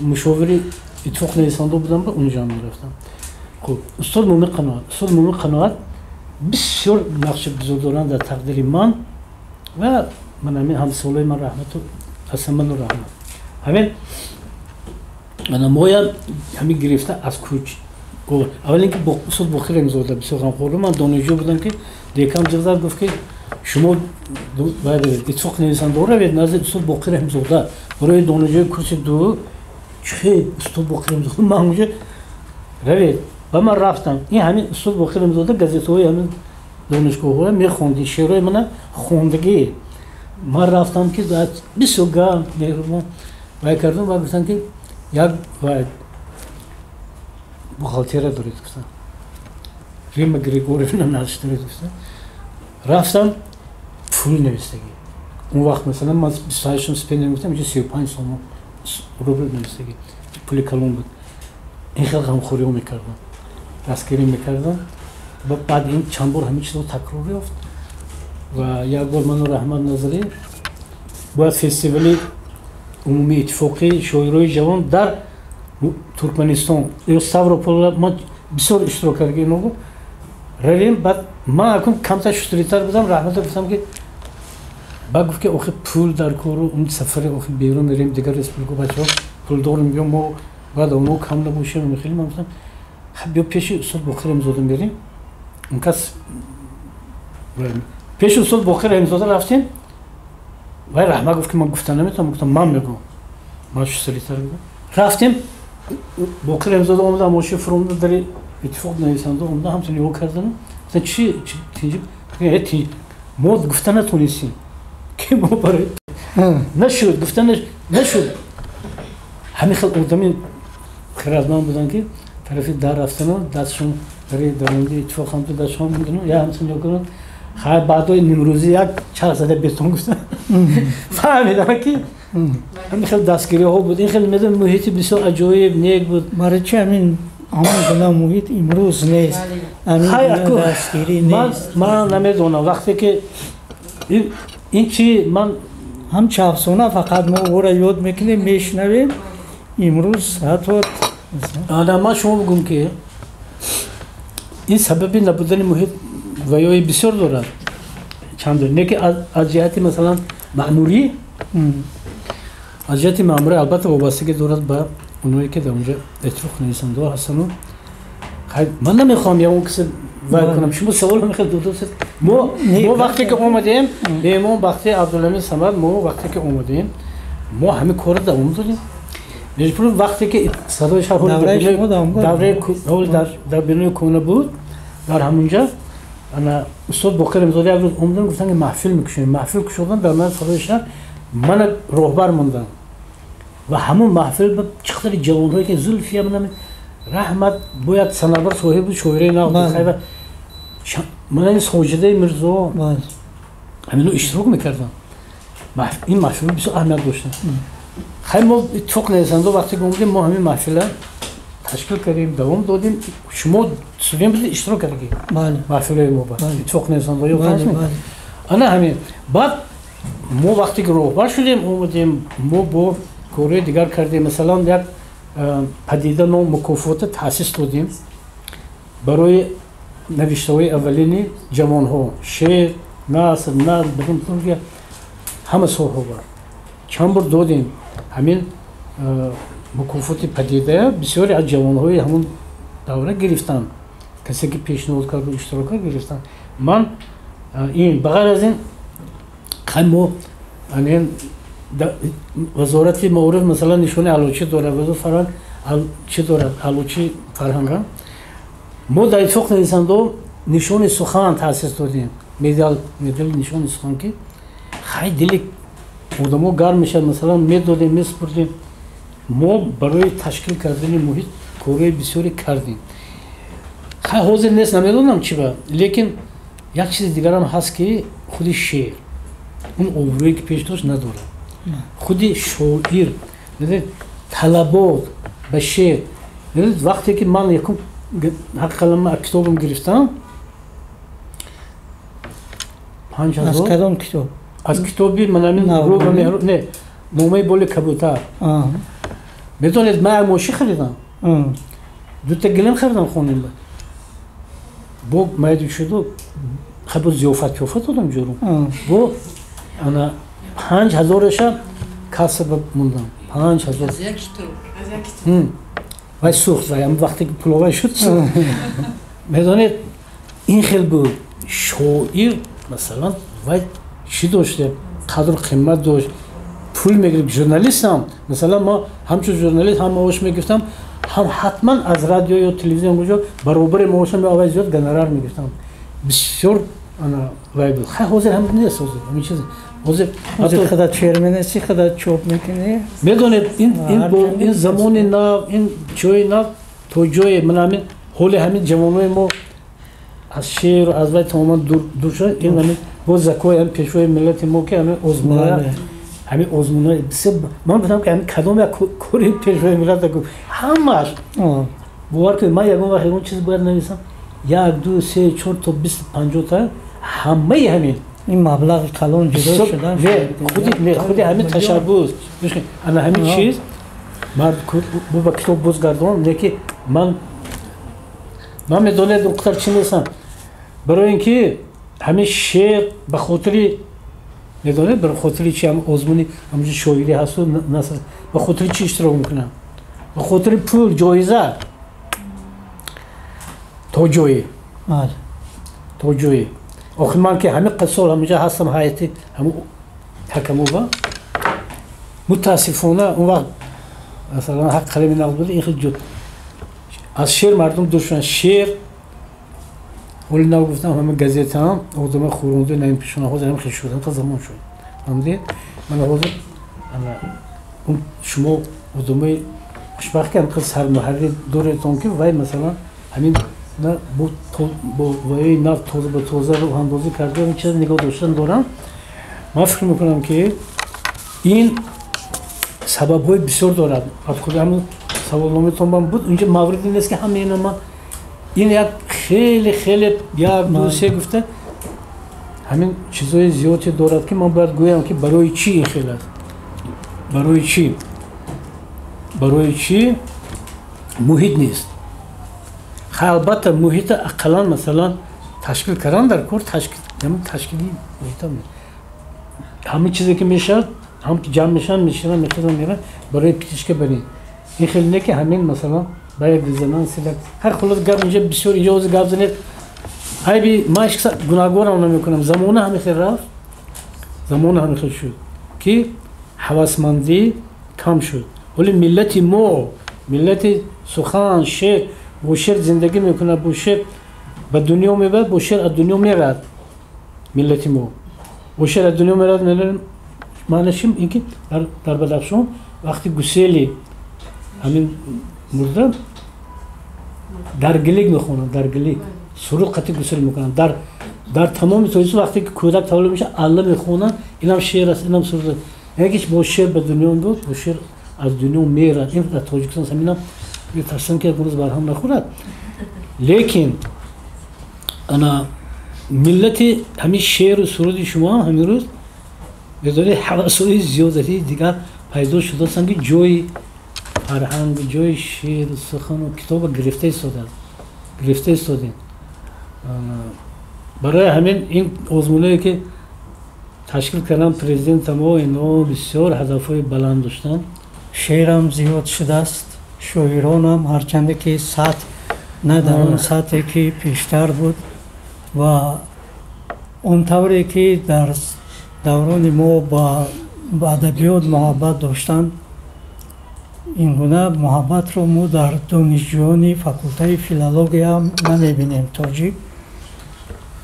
мушовири иттифоқ нависандо будам, ба унҷам мерафтам. Хуб устод Мӯмин Қаноат, устод Мӯмин Қаноат бисёр нақши бузург доранд дар тақдири ман ва ман ҳамин ҳамсолаи ман, раҳмату ҳасанману раҳмат. Ҳамин ана моям ҳамин гирифта аз кӯч. Аввал ин ки устод Боқир Раҳимзода бисёр ғамхор. Ман донишҷӯ будам ки декан ҷиғ гуфт ки шумо иттифоқ нависандаҳо равед назди устод Боқир Раҳимзода. Барои донишҷӯи курси ду чӣ устод Боқир Раҳимзода, ман унҷа равед. Ва ман рафтам. Ин ҳамин устод Боқир Раҳимзода газетаҳои ҳамин донишгоҳҳоя мехонди, шеърҳои мана хондагӣ. Ман рафтам ки бисёр гап меҳрубон вай кардам ва гуфтам ки як вай бухгалтера доред, гуфтам Римма Григорьевна нақш доред, гуфтам. Рафтам, пул навистагӣ. Он вақт масалан ман 28 стипендия гуфтам, инҷа 35 сомон рубл навистагӣ, пули калон буд. Ин хел ғамхориҳо мекардам, дастгирӣ мекардам. Баъд ин чанд бор ҳамин чизо такрор ёфт ва як бор ману Раҳмат Назарӣ бояд фестивали умумии иттифоқи шоирои ҷавон дар Туркманистон ё Ставропола ман бисёр иштирок карда ино равем. Баъд ман акун камтар шустритар будам, Раҳмата гуфтам ки баъд гуфт ки охи пул дар кору он сафари охи берун мерем, дигар республика бачаҳо пул дорем, биё мо бояд онҳо кам набошем. Хеле ман гуфтам биё пеши устод Боқир Раҳимзода мерем. Он кас пеши устод Боқир Раҳимзода рафтем. Вай Раҳмат гуфт ки ман гуфта наметавонам, гуфтам ман мегӯям, ман шустритар будам. Рафтем, Боқир Раҳимзода омада, мошин фуромада, дар иттифоқ нависанда омада, ҳамчун нигоҳ кардан. Гуфтан чи тинҷ, тинҷ. Мо гуфта натонистем, ки мо барои нашуд, гуфта нашуд. Ҳамин хел одами хирадманд буданд, ки тарафи дар рафтану дастшон дари даронди иттифоқ ҳамту дастшон будану я ҳамчун нигоҳ карданд. Хай, баъдои нимрӯзӣ як чарх зада бетон гуфтан. Фаҳмидам, ки ҳамин хел дастгириҳо буд. Ин хел медонам, муҳити бисёр аҷоиб, нек буд. Барои чи ҳамин ҳамон гуна муҳит имрӯз нест? Ҳамин гуна дастгирӣ нест. Ман намедонам, вақте ки ин чи ман ҳамча афсона фақат мо ӯро ёд мекунем, мешунавем. Имрӯз ҳатто ана ман шумо бигӯм, ки ин сабаби набудани муҳит ваёи бисёр дорад. Чанд не ки аз ҷиҳати, масалан, маъмурӣ, аз ҷиҳати маъмурӣ албатта вобастагӣ дорад ба оное ки дар онҷо иттифоқ нависандаҳо ҳастану. Ман намехоҳам ягон кисе вай кунам. Шумо савол ҳамин хел додосед. Мо вақте ки омадем, меҳмон Бахти Абдулҳамид Самад, мо вақте ки омадем, мо ҳамин корро давом додем. Межпур вақте ки садои шаҳр давраи дар бинои кӯҳна буд, дар ҳамунҷа ана устод Боқир Раҳимзода як рӯз омадан, гуфтанд, ки маҳфил мекушоем. Маҳфил кушодан дар назди садои шаҳр, мана роҳбар мондам ва ҳамон маҳфил чӣ қадари ҷавонҳое ки Зулфия, манам раҳмат, бояд Санабар соҳиб буд, шоираи нав, мана Соҷидаи Мирзо, ҳамино иштирок мекарданд. Ин маҳфил бисёр аҳамият дошта. Хай, мо иттифоқ нависанда вақте ки омадем, мо ҳамин маҳфила ташкил кардем, давом додем. Шумо студент будед, иштирок кардагӣ маҳфилои мо ба иттифоқ нависанда. Ана ҳамин. Баъд мо вақте ки роҳбар шудем, омадем, мо бо корҳои дигар кардем. Масалан, як падида ном мукофота таъсис додем барои навиштаҳои аввалини ҷавонҳо: шеър, наср, назм, драматургия, ҳама соҳаҳо. Чанд бор додем ҳамин мукофоти падидая. Бисёре аз ҷавонҳои ҳамон давра гирифтанд, касе ки пешниҳод карду иштирок кард, гирифтанд. Ман ин ба ғайр аз ин, хай, мо вазорати маориф, масалан, нишони аълочӣ дорад, вазорати фарҳанг чӣ дорад, аълочи фарҳанга. Мо дар иттифоқ нависандаҳо нишони сухан таъсис додем, медал, медали нишони сухан, ки хай дили одамо гарм мешавад. Масалан, медодем, месупурдем. Мо барои ташкил кардани муҳит корҳои бисёре кардем. Хай, ҳозир нест, намедонам чи ба. Лекин як чизи дигарам ҳаст, ки худи шеър он обрӯе ки пеш дошт надорад. Худи шоир, талабот ба шеър. Вақте ки ман якум ҳаққи қалама китобам гирифтам, 5000. Аз кадом китоб? Аз китоби манамин не, номаи боли кабутар. Медонед, ман як мошин харидам, дута гилем харидам, хонем бо майду шуду, хай, бо зиёфат пиёфат додам ҷуру, бо ана 5000-аша касса мондам, 5000 вай сӯхт. Вай вақте ки пуловай шуд, медонед, ин хел буд. Шоир, масалан, вай чӣ доште, қадру қимат дошт, пул мегирифт. Журналистам, масалан, мо ҳамчун журналист ҳам маош мегирифтам, ҳам ҳатман аз радио ё телевизион куҷо баробари маошам ё аввал зиёд гонорар мегирифтам. Бисёр ана вай буд. Хай, ҳозир ҳам нест, ҳозир ҳамин чиз. Ҳозир худат шеър менависӣ, худат чоп мекунӣ. Медонед, ин замони нав, ин ҷои нав, то ҷое ман ҳамин ҳоли ҳамин ҷавонои мо аз шеъру аз вай тамоман дур шуд. Ин ҳамин боз закои ҳамин пешвои миллати мо, ки ҳамин озмуна, ҳамин озмуна бисёр. Ман гуфтам, ки ҳамин кадом як кори пешвои миллат гуфт, ҳамааш. Бовар кунед, ман ягон вақт ягон чиз бояд нависам, як, ду, се, чор то 20, 50 та, ҳамаи ҳамин. Ин маблағи калон ҷудо шудан. Худи ҳамин ташаббус, ана ҳамин чиз бо ба китоб бозгардон. Леки ман медонед, он қадар чӣ нестам, барои ин ки ҳамин шеър ба хотири, медонед, ба хотири чи ҳам озмуни ҳамҷо шоирӣ ҳасту наср, ба хотири чи иштирок мекунам? Ба хотири пул, ҷоиза. То ҷое охир ман ки ҳамин қад сол ҳаминҷа ҳастам, ҳайати ҳамун ҳакамова, мутаассифона, он вақт Масалан ҳақ қалами нақд буд, ин хел ҷуд аз шеър мардум дур шуданд. Шеър ҳоли нав гуфтам, ҳама газетаам одама хӯронду наим пешона, ҳозир ҳам хел шуд, ҳам замон шуд. Фаҳмидед? Ман ҳозир шумо одамои хушбахт ки ҳам сармуҳаррир доретон, ки вай масалан ҳамин бо ваёи нав тоза ба тоза рӯҳандозӣ карда, ин чиз нигоҳ доштан дорам. Ман фикр мекунам, ки ин сабабҳои бисёр дорад. Худи ҳамн саволномаатон ман буд, инҷо мавриде нест, ки ҳама ина ман ин як хеле хеле як, ду, се гуфта ҳамин чизҳои зиёде дорад, ки ман бояд гӯям, ки барои чӣ ин хел аст, барои чӣ муҳит нест. Албатта, муҳита ақаллан масалан ташкил кардан дар кор, ташкили муҳита, ҳамин чизе ки мешавад, ҳам ҷамъ мешаванд, мешинанд, мехезанд, меранд барои птичка барин. Ин хеле не, ки ҳамин масалан ба як резонанс ҳар. Хулос, гап инҷа бисёр, инҷо ҳозир гап занед, айби ман ҳеч гунаҳгорам намекунам. Замона ҳамин хел рафт, замона ҳамин хел шуд, ки ҳавасмандӣ кам шуд. Ҳоли миллати мо миллати сухан, шеър, бо шеър зиндагӣ мекунад, бо шеър ба дунё мебарад, бо шеър аз дунё мерад. Миллати мо бо шеър аз дунё мерад. Маънашим ин ки дар Бадахшон вақти гусели ҳамин мурда дар гилик мехонанд, дар гилик суруд қатъи гусел мекунанд. Дар тамоми Тоҷикистон вақте ки кӯдак таваллуд мешавад, алла мехонанд. Инам шеър аст, инам суруд аст. Якиш бо шеър ба дунё буд, бо шеър аз дунё мерад. Ин дар Тоҷикистон ҳаминам метарсам, ки як рӯз барҳам нахӯрад. Лекин ана миллати ҳамин шеъру суруди шумо ҳам ҳамин рӯз медонед, ҳавасҳои зиёдатии дигар пайдо шудаастанд, ки ҷои фарҳанг, ҷои шеъру сухану китоба гирифта истодааст, гирифта истодем. Барои ҳамин ин озмуное ки ташкил кардан президента мо, ино бисёр ҳадафҳои баланд доштанд. Шеърам зиёд шудааст, шоиронам, ҳарчанде ки сатҳ на дар он сатҳе ки пештар буд ва он тавре ки дар даврони мо ба адабиёт муҳаббат доштанд, ин гуна муҳаббатро мо дар донишҷӯёни факултаи филология намебинем тоҷик.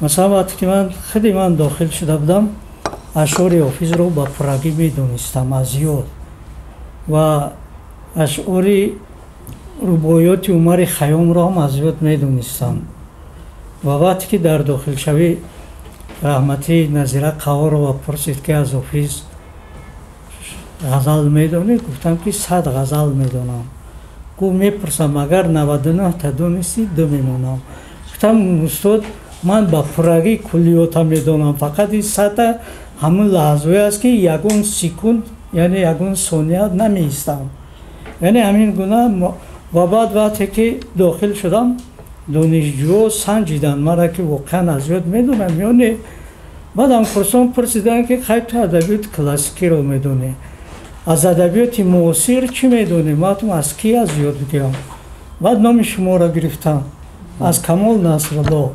Масалан, вақте ки ман худи ман дохил шуда будам, ашъори Ҳофизро ба пуррагӣ медонистам аз ёд ва ашъори рубоиёти Умари Хайёмро ҳам аз ёд медонистам. Ва вақте ки дар дохилшавӣ раҳматӣ Назира Қаҳорова пурсид, ки аз Ҳофиз ғазал медонӣ, гуфтам, ки 100 ғазал медонам. Гуфт: «Мепурсам, агар 99-та донистӣ, ду мемонам». Гуфтам: «Устод, ман ба пуррагӣ куллиёта медонам, фақат ин 100-та ҳамун лаҳзое аст, ки ягон секунд, яъне ягон сония намеистам». Яъне ҳамин гуна. Ва баъд вақте ки дохил шудам, донишҷӯҳо санҷиданд мара, ки воқеан аз ёд медонам ё не. Баъд ҳамкурсон пурсиданд, ки хай, ту адабиёти классикиро медонӣ, аз адабиёти муосир чӣ медонӣ? Ман гуфтам: «Аз кӣ аз ёд бигирам?» Баъд номи шуморо гирифтам, аз Камол Насрулло.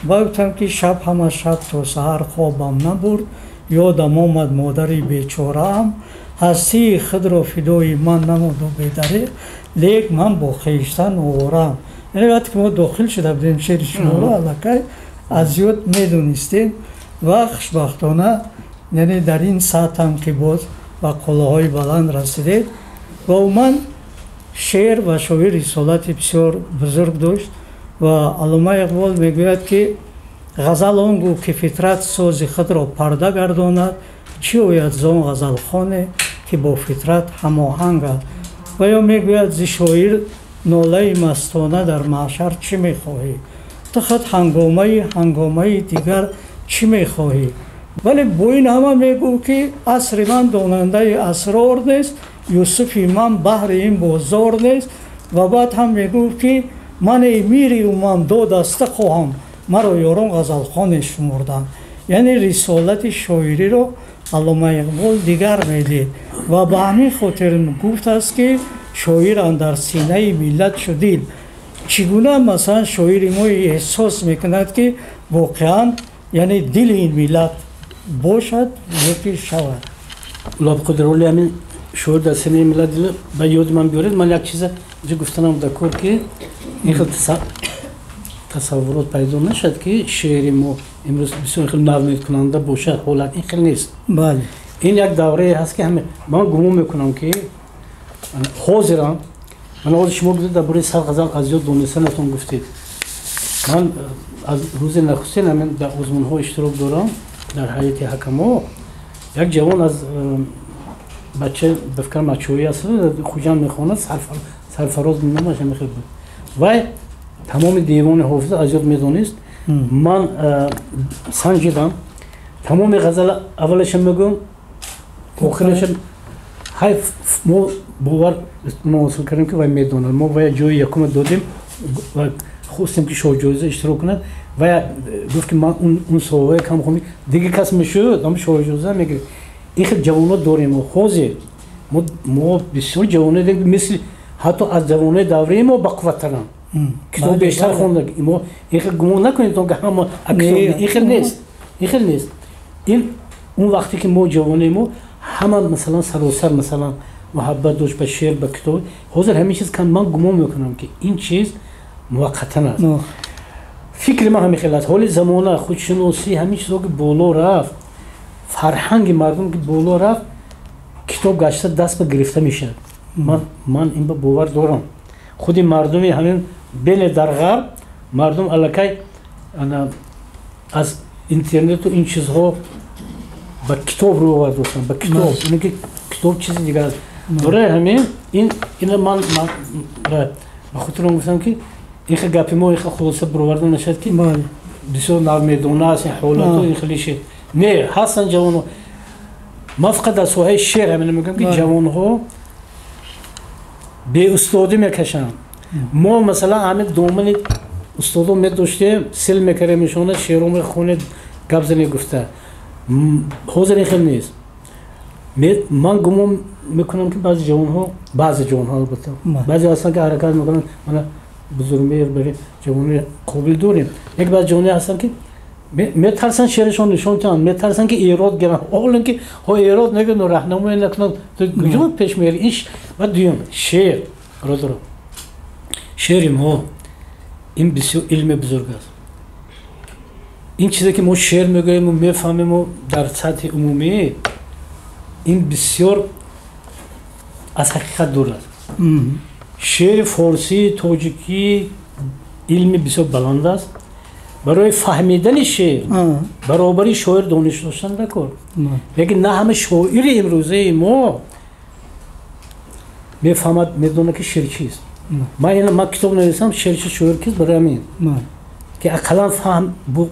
Баъд гуфтам, ки шаб ҳама шаб то саҳар хобам набурд, ёдам омад модари бечораам, ҳастии худро фидои ман намуду бедареғ, лек ман бо хештан овораам. Яъне вақте ки мо дохил шуда будем, шеъри шуморо аллакай аз ёд медонистем. Ва хушбахтона, яъне дар ин сатҳам ки боз ба қуллаҳои баланд расидед. Ва умуман шеър ва шоир рисолати бисёр бузург дошт. Ва Аллома Иқбол мегӯяд, ки ғазал он гӯ ки фитрат сози худро парда гардонад, чӣ ояд зон ғазалхоне ки бо фитрат ҳамоҳанг аст. Ва ё мегӯяд: зи шоир нолаи мастона дар маҳшар чӣ мехоҳӣ, ту худ ҳангомаи ҳангомаи дигар чӣ мехоҳӣ? Вале бо ин ҳама мегӯ, ки асри ман донандаи асрор нест, Юсуфи ман баҳри ин бозор нест. Ва баъд ҳам мегӯфт, ки ман эй мири умам дод аста хоҳам, маро ёрон ғазалхоне шумурданд. Яъне рисолати шоириро Аллома Иқбол дигар медид ва ба ҳамин хотир гуфтааст, ки шоир андар синаи миллат шудил. Чӣ гуна масалан шоири мо эҳсос мекунад, ки воқеан яъне дили ин миллат бошад ё ки шавад? Улабқудроли ҳамин шоир дар синаи миллат ба ёди ман биёред. Ман як чиза инҷо гуфтанам дакор, ки ин хел тасаввурот пайдо нашад, ки шеъри мо имрӯз бисёр хел навмедкунанда бошад. Ҳолат ин хел нест. Ин як даврае ҳаст, ки ҳама ман гумон мекунам, ки ҳозирам ман ҳозир шумо гуфтед дар бораи 100 ғазал аз ёд донистанатон гуфтед. Ман аз рӯзи нахустин ҳамин дар озмунҳо иштирок дорам дар ҳайати ҳакамо. Як ҷавон аз бача ба фикрам мачоӣ аст, Хуҷанд мехонад, Сарфароз номаш ҳамин буд. Вай тамоми девони Ҳофиза аз ёд медонист. Ман санҷидам, тамоми ғазала аввалаша мегӯям, охираша. Ҳай, мо бовар ҳосил кардем, ки вай медонад. Мо вай ҷои якума додем ва хостем, ки шоҳҷоиза иштирок кунад. Вай гуфт, ки ман он соҳаи кам хонди, дигар кас мешуд, ам шоҳҷоиза мегирифт. Ин хел ҷавонот дорем ҳозир. Мо бисёр ҷавоне дорем, мисли ҳатто аз ҷавонои давраи мо бақувваттаранд, китоб бештар хонда. Мо ин хел гумон накунед, ки ҳама ин хел нест, ин хел нест. Ин он вақте ки мо ҷавоне, мо ҳама масалан саросар масалан муҳаббат дошт ба шеър, ба китоб. Ҳозир ҳамин чиз кам. Ман гумон мекунам, ки ин чиз муваққатан аст. Фикри ман ҳамин хел аст. Ҳоли замона, худшиносӣ, ҳамин чизҳо ки боло рафт, фарҳанги мардум ки боло рафт, китоб гашта даст ба гирифта мешавад. Ман ин ба бовар дорам. Худи мардуми ҳамин беле дар ғарб мардум аллакай аз интернету ин чизҳо ба китоб рӯ овардастанд, ба китоб. Ине ки китоб чизи дигар аст. Барои ҳамин ина ман ба хотирам гуфтам, ки ин хел гапи мо ин хел хулоса бароварда нашад, ки бисёр навмедона аст ин ҳолату ин хеле шед. Не, ҳастанд ҷавонҳо. Ман фақат дар соҳаи шеър ҳамина мегӯям, ки ҷавонҳо беустодӣ мекашанд. Мо масалан ҳамин домани устодо медоштем, сел мекардем ишона, шеъро мехонед, гап занед гуфта. Ҳозир ин хел нест. Ман гумон мекунам, ки баъзе ҷавонҳо, баъзе ҷавонҳо, албатта баъзе ҳастанд, ки ҳаракат мекунанд. Мана Бузургмеҳр бари ҷавони қобил дорем. Як баъзе ҷавоне ҳастанд, ки метарсанд шеърашон нишон диҳанд, метарсанд, ки эрод гиранд. Ҳоло ки ҳо эрод нагиранд, раҳнамоӣ накунанд, ту куҷо пеш меяри ин? Ва дуюм, шеър, бародаро, шеъри мо ин бисёр илми бузург аст. Ин чизе ки мо шеър мегӯему мефаҳмему дар сатҳи умумӣ, ин бисёр аз ҳақиқат дур аст. Шеъри форсӣ, тоҷикӣ илми бисёр баланд аст. Барои фаҳмидани шеър баробари шоир дониш доштан дакор, лекин на ҳама шоири имрӯзаи мо мефаҳмад, медонад, ки шеър чист. Ман китоб нависам «Шеър чист, шоир кист», барои ҳамин, ки ақаллан фаҳм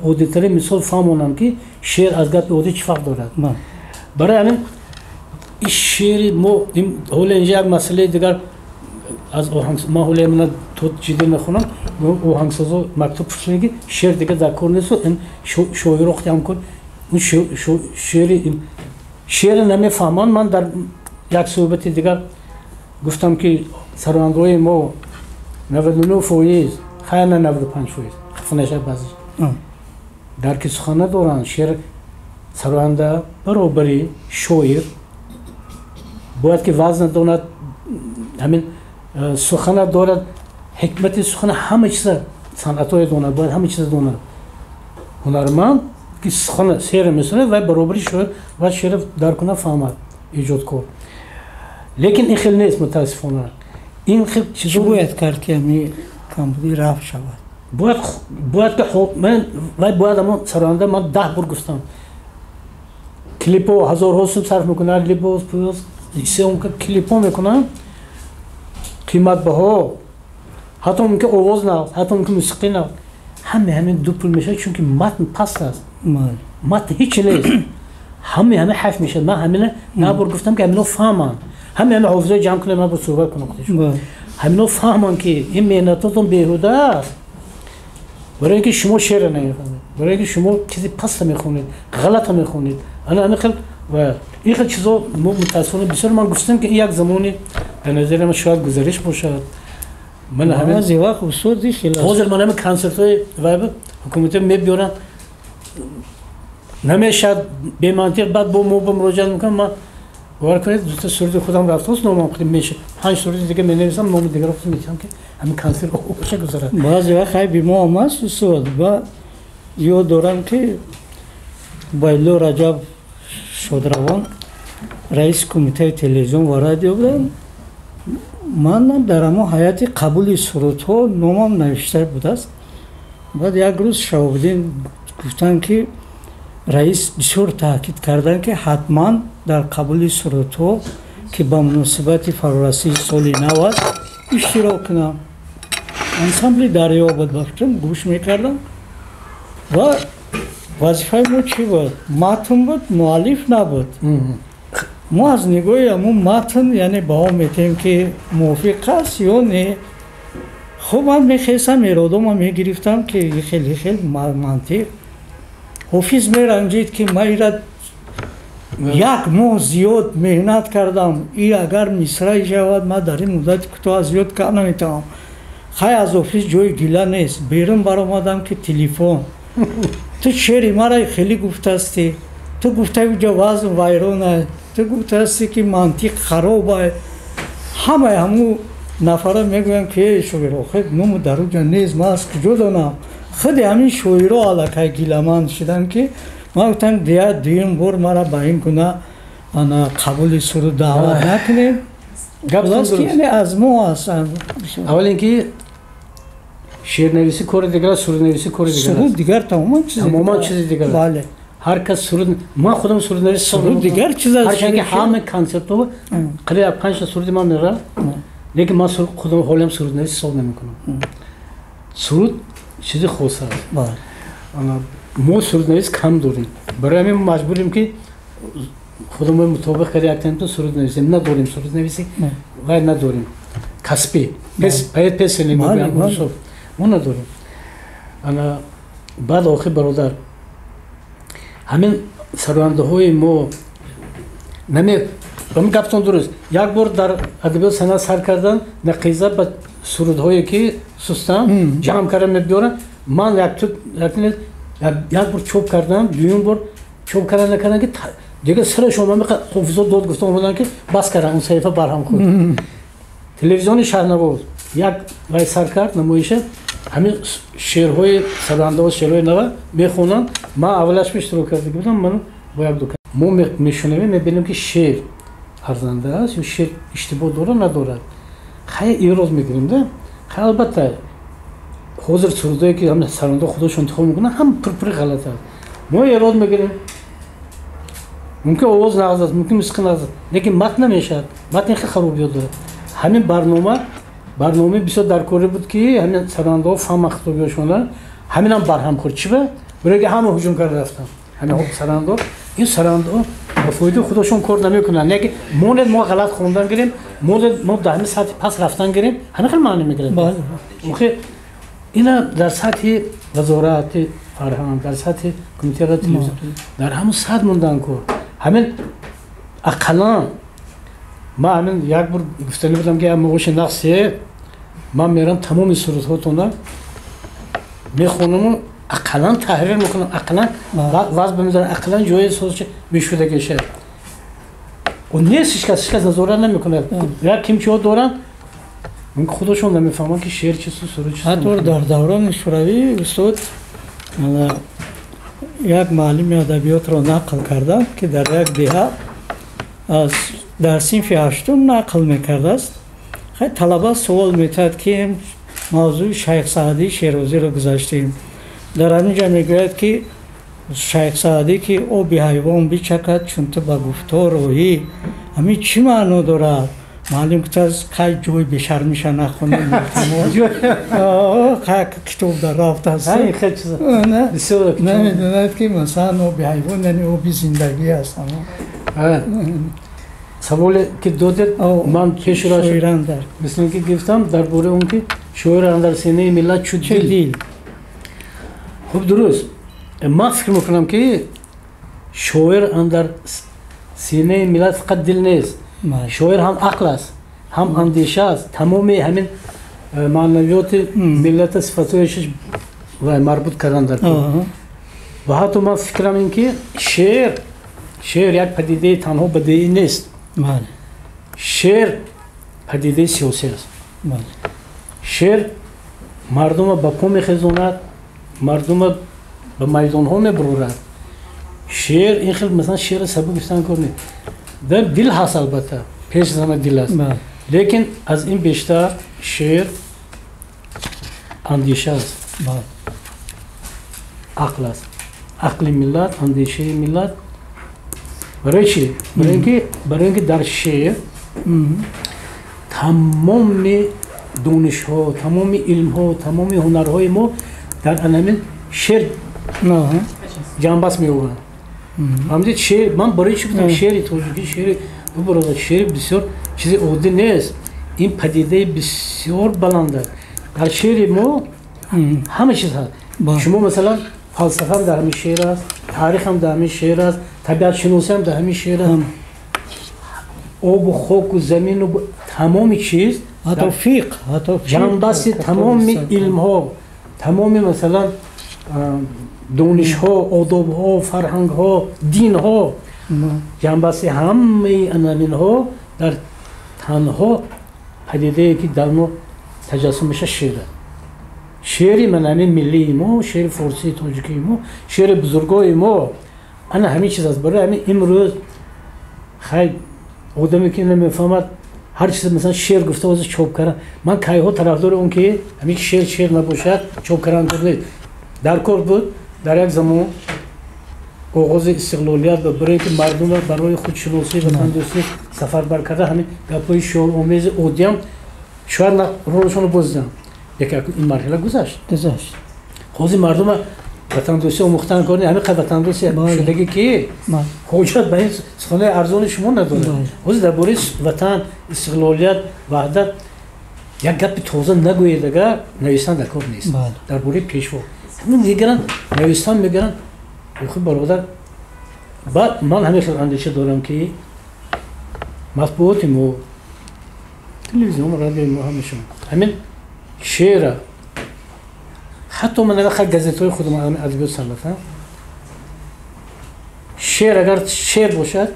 оддитарин мисол фаҳмонам, ки шеър аз гапи оддӣ чӣ фарқ дорад. Барои ҳамин ин шеъри мо ҳоло инҷа як масъалаи дигар аз оҳанг. Ман ҳоло мана то ҷиддӣ мехонам, оҳангсозо мактуб пурсида, ки шеър дигар дар кор несту ин шоиро ҳамкор шеъри шеъре намефаҳманд. Ман дар як суҳбати дигар гуфтам, ки сарояндаҳои мо 99%, хайр, на 95%, хафа нашавад баъзеш, дарки сухан надоранд. Шеър сароянда баробари шоир бояд ки вазн донад, ҳамин сухана дорад, ҳикмати сухана, ҳама чиза, санъатҳое донад, бояд ҳама чиза донад. Ҳунарманд ки сухана сера месонад, вай баробари шоир бояд шеъра дарк кунад, фаҳмад, эҷодкор. Лекин ин хел нест, мутаассифона, ин хел чӣ бояд кард, ки ҳами камбудӣ рафт шавад? Бояд ки вай бояд ҳамон сароянда, ман 10 бор гуфтам, клипо ҳазорҳо сум сарф мекунад, либос, пӯс, съёмка клипо мекунанд қиматбаҳо, ҳатто мумкин овоз нав, ҳатто мумкин мусиқӣ нав, ҳаме ҳамин ду пул мешавад, чунки матн паст аст, матн ҳичи нест. Ҳаме ҳаме ҳайф мешавад. Ман ҳамина на бор гуфтам, ки ҳамино фаҳманд, ҳаме ҳаме ҳофизаи ҷамъ кунем, ман бо суҳбат кунам худашон, ҳамино фаҳманд, ки ин меҳнатотон беҳуда аст, барои ин ки шумо шеъра намефаҳмед, барои ин ки шумо чизи паста мехонед, ғалата мехонед. Ана ҳамин хел ва ин хел чизо мо мутаассифона бисёр. Ман гуфтам, ки ин як замони ба назари ман шояд гузариш бошад. Ман ҳамин баъзе вақт устоди хел ҳозир ман ҳамин консертҳои вай ҳукуматӣ мебиёранд, намешавад, бемантиқ. Баъд бо мо ба муроҷиат мекунам. Ман Бовар кунед, дута суруди худам рафтааст, номам худи меша. 5 суруди дига менависам, номи дигарро худ метиҳам, ки ҳамин консерт оша гузарад. Баъзе вақт айби мо ҳам аст, устод. Ва ёд дорам, ки Убайдулло Раҷаб Шодравон раиси кумитаи телевизион ва радио буданд. Манам дар ҳамон ҳайати қабули сурудҳо номам навишта будааст. Баъд як рӯз Шаҳобиддин гуфтанд, ки раис бисёр таъкид карданд, ки ҳатман дар қабули сурудҳо, ки ба муносибати фарорасии соли нав аст, иштирок кунам. Ансамбли Дарё буд, ба фикрам, гӯш мекардам. Ва вазифаи мо чӣ буд? Матн буд, муаллиф набуд. Мо аз нигоҳи ҳамун матн, яъне, баҳо метиҳем, ки мувофиқ аст ё не. Хуб, ман мехестам, эродома мегирифтам, ки хеле хел мантиқ. Ҳофиз меранҷид, ки ман ира як моҳ зиёд меҳнат кардам, и агар мисраи шавад, ман дар ин муддати кӯтоҳ аз ёд карда наметавонам. Хай, аз ҳофиз ҷои гила нест. Берун баромадам, ки телефон: ту шеъри мара хеле гуфтастӣ, ту гуфтаи уҷа вазн вайрон аст, ту гуфтаастӣ, ки мантиқ хароб аст. Ҳамаи ҳамун нафара мегӯянд, ки эй шоир, охир ному дар уҷа нест, ман аз куҷо донам? Худи ҳамин шоиро аллакай гиламанд шуданд, ки ман гуфтам, дия дуюм бор мара ба ин гуна ана қабули суруд даъват накунем. Яъне аз мо аст. Аввал ин ки шеърнависӣ кори дигар аст, суруднависӣ кори дигар. Суруд дигар, тамоман чизи. Тамоман чизи дигар. Бале. Ҳар кас суруд, ман худам суруднавис. Суруд дигар чиз аст. Ҳарчанд ки ҳама консертҳо қариб панҷта суруди ман меравад, лекин ман худам ҳолиам суруднавис ҳисоб намекунам. Суруд чизи хос аст. Мо суруднавис кам дорем, барои ҳамин маҷбурем, ки худамон мутобиқ карда яктанто суруд нависем. Надорем суруднависӣ, вай надорем, касбӣ поэт песенник мо надорем. Ана баъд, охир, бародар, ҳамин сарояндаҳои мо наме ҳамин гаптон дуруст. Як бор дар адабиёт санъат сар кардан нақиза ба сурудҳое ки сустан ҷамъ карда мебиёранд. Ман як бор чоп кардам, дуюм бор чоп карда накардам, ки дигар сарашон ҳофизо дод гуфта омаданд, ки бас кардам, он саҳифа барҳам хӯрд. Телевизиони Шаҳрнавоз як вай сар кард намоиша, ҳамин шеърҳои сарояндаҳо, шеърҳои нава мехонанд. Ман аввалаш иштирок карда будам, ман бо як ду. Мо мешунавем, мебинем, ки шеър арзанда аст ё шеър иштибоҳ дорад, надорад, хай, эъроз мекунем да. Хай, албатта, ҳозир сурудое ки сарояндаҳо худошон интихоб мекунанд, ҳам пурпури ғалат аст. Мо эрод мегирем, мумкин овоз нағз аст, мумкин мусиқӣ нағз аст, лекин матн намешавад, матн хеле харобиёт дорад. Ҳамин барнома барномаи бисёр даркорӣ буд, ки ҳамин сарояндаҳо фаҳманд хитобиёшона. Ҳаминам барҳам хӯрд. Чӣ ба? Барои ки ҳама ҳуҷум карда рафтанд ҳамин сарояндаҳо. Ин сарояндаҳо ба фоидаи худошон кор намекунанд, лекин монед, мо ғалат хондан гирем, монед, мо дар ҳамин сатҳи паст рафтан гирем, ҳамин хел маънӣ мегирад. Охир ина дар сатҳи вазорати фарҳанг, дар сатҳи кумитаи радио телевизион, дар ҳамун сатҳ мондан кор. Ҳамин ақаллан ман ҳамин як бор гуфтанӣ будам, ки моғоши нақсе ман мерам, тамоми сурудҳотона мехонаму ақаллан таҳрир мекунам, ақаллан вазн мезанам, ақаллан ҷои созчи мешудагиша нест. Ҳеҷкас, ҳеҷкас назорат намекунад. Як кимчиҳо доранд, мумкин худошон намефаҳманд, ки шеър чисту суруд чист. Ҳатто дар даврони шӯравӣ, устод, як муаллими адабиётро нақл кардам, ки дар як деҳа аз дар синфи ҳаштум нақл мекардааст. Хай, талаба суол метиҳад, ки мавзӯи Шайх Саъдии Шерозиро гузаштем. Дар ҳамин ҷо мегӯяд, ки Шайх Саъдӣ, ки оби ҳайвон бичакад, чун ту ба гуфтор оӣ, ҳамин чӣ маъно дорад? Муаллим гуфтааст: қай, ҷои бешармиша нахонем, китоб дар рафтааст, намедонад, ки масалан оби ҳайвон, яъне оби зиндагӣ аст. Саволе ки додед, ман пешро мисли ин ки гирифтам дар бораи он ки шоир андар синаи миллат чу дил. Хуб, дуруст, ман фикр мекунам, ки шоир андар синаи миллат фақат дил нест, шоир ҳам ақл аст, ҳам андеша аст. Тамоми ҳамин маънавиёти миллата, сифатҳояш марбут кардан дар. Ва ҳатто ман фикрам ин ки шеър як падидаи танҳо бадеӣ нест. Шеър падидаи сиёсӣ аст. Шеър мардумро ба по мехезонад, мардумро ба майдонҳо мебурорад. Шеър ин хел, масалан, шеъри сабук гуфтан кор нест. Дил ҳаст, албатта, пеш аз ҳама дил аст, лекин аз ин бештар шеър андеша аст, ақл аст, ақли миллат, андешаи миллат. Барои чӣ? Барои ин ки дар шеър тамоми донишҳо, тамоми илмҳо, тамоми ҳунарҳои мо дар анамин шеър ҷамъбаст меёбанд. Фаҳмидед? Шеър, ман барои чӣ гуфтам шеъри тоҷикӣ, шеъри бародар, шеър бисёр чизи оддӣ нест, ин падидаи бисёр баланд аст. Дар шеъри мо ҳама чиз ҳаст. Шумо, масалан, фалсафаам дар ҳамин шеър аст, таърихам дар ҳамин шеър аст, табиатшиносиам дар ҳамин шеър аст, обу хоку замину тамоми чиз, ҳатто фиқҳ, ҳатто ҷамъбасти тамоми илмҳо, тамоми, масалан, донишҳо, одобҳо, фарҳангҳо, динҳо, ҷамъбасти ҳамаи анаминҳо дар танҳо падидае ки дар мо таҷассум мешавад, шеър аст. Шеъри ман ҳамин миллии мо, шеъри форсии тоҷикии мо, шеъри бузургои мо ана ҳамин чиз аст. Барои ҳамин имрӯз хай одаме ки намефаҳмад, ҳар чиз, масалан, шеър гуфта ҳозир чоп кардан, ман кайҳо тарафдори он ки ҳамин шеър шеър набошад, чоп кардан кор нест. Дар кор буд дар як замон оғози истиқлолият ва барои ки мардумро барои худшиносӣ, ватандӯстӣ сафарбар карда, ҳамин гапҳои шиоромези оддиам шояд ролашонро бозиданд, лекин ин марҳила гузашт. Гузашт. Ҳозир мардума ватандӯстӣ омӯхтан кор не, ҳамин қадр ватандӯстӣ шудагӣ ки ҳоҷат ба ин суханои арзони шумо надорад. Ҳозир дар бораи ватан, истиқлолият, ваҳдат як гапи тоза нагӯед, агар навиштан дар кор нест. Дар бораи пешво ҳамин мегиранд, навиштан мегиранд. Охи бародар, баъд ман ҳамин хел андеша дорам ки матбуоти мо, телевизион, радиои мо, ҳамашон ҳамин шеъра, ҳатто ман агар газетҳои худам, адабиёт, санъат, шеър агар шеър бошад,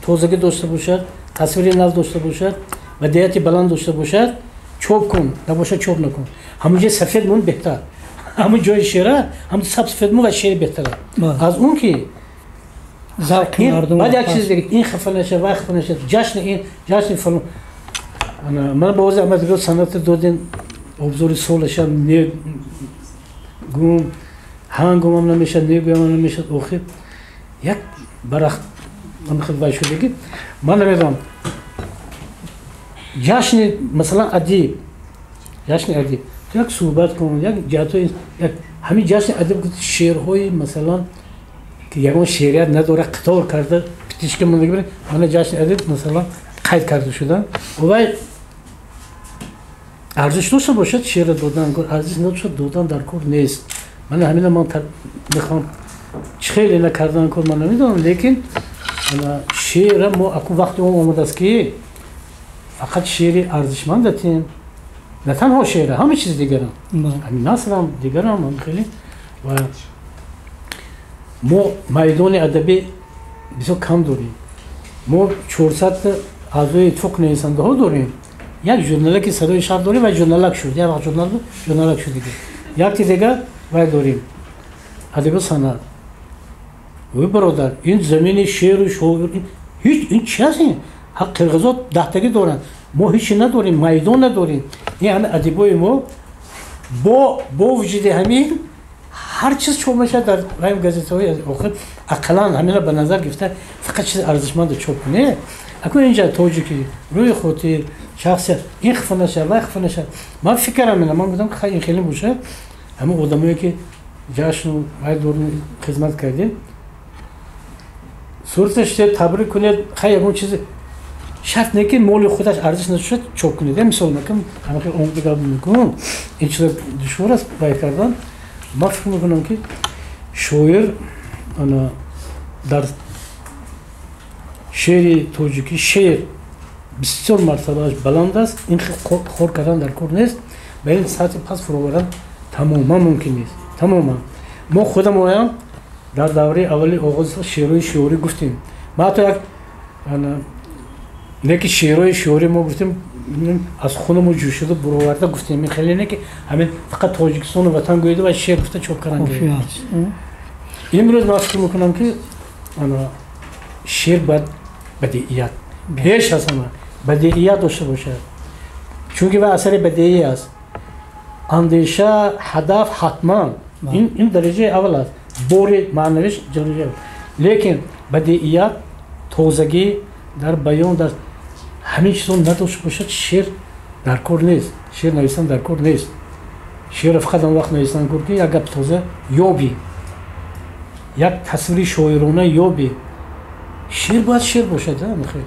тозагӣ дошта бошад, тасвири нав дошта бошад ва диҳати баланд дошта бошад, чоп кун, набошад, чоп накун. Ҳамон ҷои сафед мон беҳтар, ҳамон ҷои шеъра ҳам саб сафед мон ва шеър беҳтар аз он ки баъд як чиз дига, ин хафа нашад, вай хафа нашад, ҷашни ин, ҷашни фалон. Ман ба ози адабиёт санъата додем, обзори солаша не гум ҳангомам намешад, негӯямам намешад. Охир як барахт хел вай шудагӣ, ман намедонам, ҷашни, масалан, адиб, ҷашни адиб, ту як суҳбат кун, як ҷиҳатҳои як ҳамин ҷашни адиб, шеърҳои, масалан, ки ягон шеърият надора, қатор карда птичка мондаги, мана ҷашни адиб, масалан, қайд карда шудан, вай арзиш дошта бошад, шеъра додан, арзиш надошта, додан дар кор нест. Ман ҳамина ман мехоҳам, чӣ хеле накардан кор, ман намедонам, лекин шеъра мо акун вақти он омадааст ки фақат шеъри арзишманд датем, на танҳо шеъра, ҳама чиз дигарам, ҳамин насрам дигарам ҳам хеле. Ва мо майдони адабӣ бисёр кам дорем. Мо 400 аъзои иттифоқ нависандаҳо дорем, як журналаки «Садои шарқ» дорем ва журналак шуд, як вақт журнал буд, журналак шуд дига. Якти дигар вай дорем, адабиёт санъат. Ой бародар, ин замини шеъру шоир ҳеҷ, ин чи аст? Ин ҳақ қирғизо 10тагӣ доранд, мо ҳечи надорем, майдон надорем. Ин ҳама адибои мо бо вуҷуди ҳамин ҳар чиз чоп мешавад дар раим газетаҳои. Охир ақаллан ҳамина ба назар гирифта, фақат чизи арзишмандо чоп кунед. Акун инҷа тоҷикӣ рӯи хотир, шахсият, ин хафа нашавад, вай хафа нашавад. Ман фикрам ина, ман гуфтам, хай, ин хеле бошад, ҳамин одамое ки ҷашну вай дорун хизмат кардем, сураташ табрик кунед. Хай, ягон чизи шарт не ки моли худаш арзиш надошад, чоп кунед. Мисол накун, ҳамин омда гап мекунам, ин чиза душвор аст вай кардан. Ман фикр мекунам ки шоир ана дар шеъри тоҷикӣ шеър бисёр мартабааш баланд аст. Ин хор кардан дар кор нест, ба ин сатҳи паст фуровардан тамоман мумкин нест, тамоман. Мо худамоям дар давраи аввали оғози шеърҳои шиорӣ гуфтем. Ма ҳатто як Не ки шеърҳои шиорӣ мо гуфтем аз хунамо ҷӯшида буроварда гуфтем, ин хеле не ки ҳамин фақат Тоҷикистону ватан гӯида ва шеър гуфта чоп кардан. Имрӯз ман фикр мекунам ки шеър бояд бадеият пеш аз ҳама бадеият дошта бошад, чунки вай асари бадеӣ аст. Андеша, ҳадаф ҳатман ин дараҷаи аввал аст, бори маънавиш дараҷаи аввал, лекин бадеият, тозагӣ дар баён, дар ҳамин чизо надошта бошад, шеър дар кор нест, шеър нависан дар кор нест. Шеърро фақат он вақт нависан кор ки як гапи тоза ёбӣ, як тасвири шоирона ёбӣ. Шеър бояд шеър бошад. Хел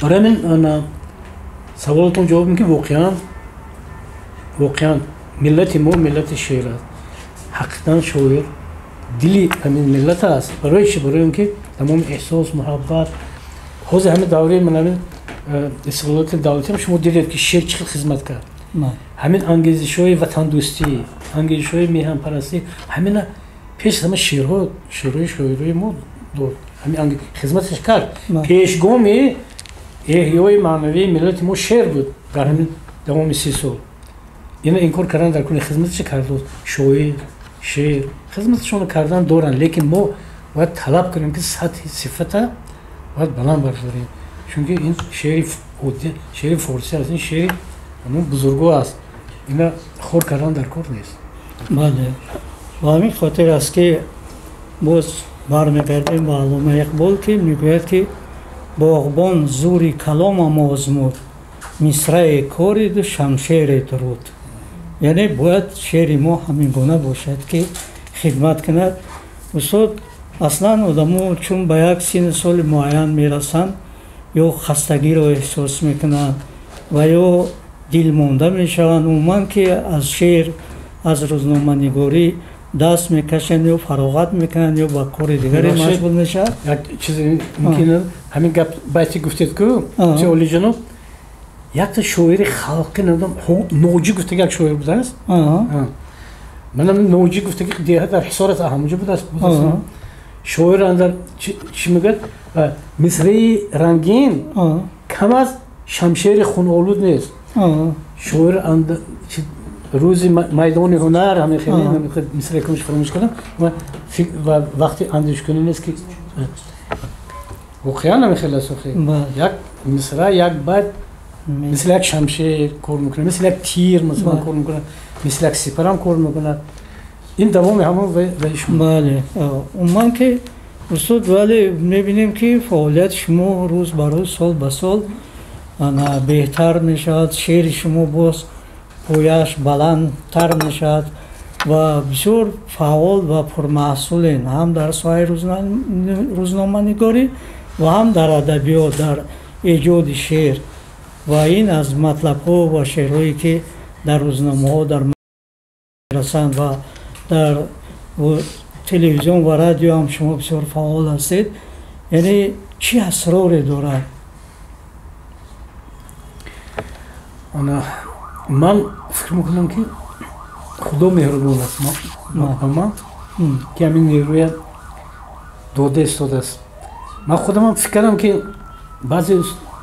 барои ҳамин саволатон ҷавоб ки воқеан миллати мо миллати шеър аст. Ҳақиқатан шоир дили ҳамин миллат аст. Барои чи? Барои он ки тамоми эҳсос, муҳаббат ҳозир ҳамин давраи ман ҳамин истиқлолияти давлатиам шумо дидед ки шеър чӣ хел хизмат кард. Ҳамин ангезишҳои ватандӯстӣ, ангезишҳои меҳанпарастӣ, ҳамина пеш аз ҳама шеърҳо, шеърҳои шоирои мо дод, ҳамин хизматаш кард. Пешгоми эҳёи маънавии миллати мо шеър буд дар ҳамин давоми 30 сол. Ина инкор кардан дар куни хизматаш кард шоир, шеър хизматашонро кардан доранд, лекин мо бояд талаб кунем ки сатҳи сифата бояд баланд бардорем, чунки ин шеъри оддӣ, шеъри форсӣ аст, ин шеъри ҳамон бузурго аст, ина хор кардан дар кор нест. Бале, ба ҳамин хотир аст ки боз бармегардем ба Аллома Иқбол, ки мегӯяд ки боғбон зури каломам озмуд, мисраe кориду шамшере дуруд. Яъне бояд шеъри мо ҳамин гуна бошад ки хидмат кунад. Устод, аслан одамо чун ба як синну соли муайян мерасанд, ё хастагиро эҳсос мекунанд ва ё дилмонда мешаванд, умуман ки аз шеър, аз рӯзноманигорӣ даст мекашанд, ё фароғат мекунанд, ё ба кори дигаре машғул мешаванд. Як чиз мумкин ҳамин гап байти гуфтед ку олиҷаноб, якта шоири халқӣ намедонам Ноҷӣ гуфтаги як шоир будааст. Манам Ноҷӣ гуфтаги деҳа дар Ҳисор аст, ҳамонҷо будааст. Шоир андар чӣ мегӯяд? Мисраи рангин кам аз шамшери хунолуд нест. Шоир рӯзи майдони ҳунар ҳамин хеле мисраи кунш фаромӯш кардам ва вақти андешкунӣ нест ки воқеан ҳамин хеле аст. Як мисра, як байт мисли як шамшер кор мекунад, мисли як тир масалан кор мекунад, мисли як сипарам кор мекунад. Ин давоми ҳамон ваи шумо. Бале, умуман ки устод, вале мебинем ки фаъолияти шумо рӯз ба рӯз, сол ба сол беҳтар мешавад, шеъри шумо боз пояш баландтар мешавад ва бисёр фаъол ва пурмаҳсулен ҳам дар соҳаи рӯзноманигорӣ ва ҳам дар адабиёт, дар эҷоди шеър. Ва ин аз матлабҳо ва шеърҳое ки дар рӯзномаҳо дар мерасанд ва дар телевизион ва радио ҳам шумо бисёр фаъол ҳастед, яъне чӣ асроре дорад? Ман фикр мекунам ки Худо меҳрубон аст ба ман, ки ҳамин нерӯя дода истодааст. Ман худамам фикр кардам ки баъзе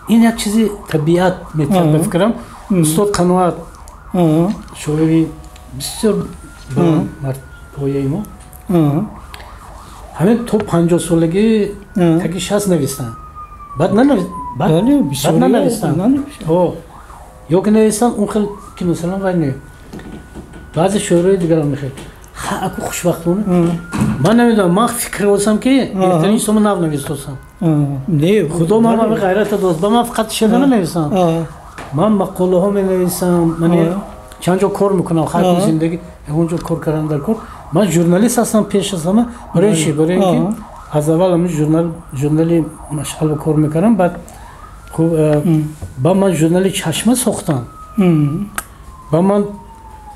ин як чизи табиат метавад ба фикрам. Устод Қаноат, шоири бисёр пояи мо, ҳамин то 50 солагӣ таги 60 навистанд, баъд нанавистанд. Ё ки навистанд он хел ки масалан вай не. Баъзе шоирои дигарам мехел аку хушбахтона ман намедонам, ман фикр кардам ки беҳтарин чизо нав навистосам. Худо ман ҳамин ғайрата дод, ба ман фақат шеър наменависам, ман мақолаҳо менависам, ман чанд ҷо кор мекунам, ҳар зиндагӣ ягон ҷо кор кардам дар кор. Ман журналист ҳастам пеш аз ҳама. Барои чи? Барои ин ки аз аввал ҳамин журнали Машъалро кор мекардам, баъд хуб ба ман журнали Чашма сохтам, ба ман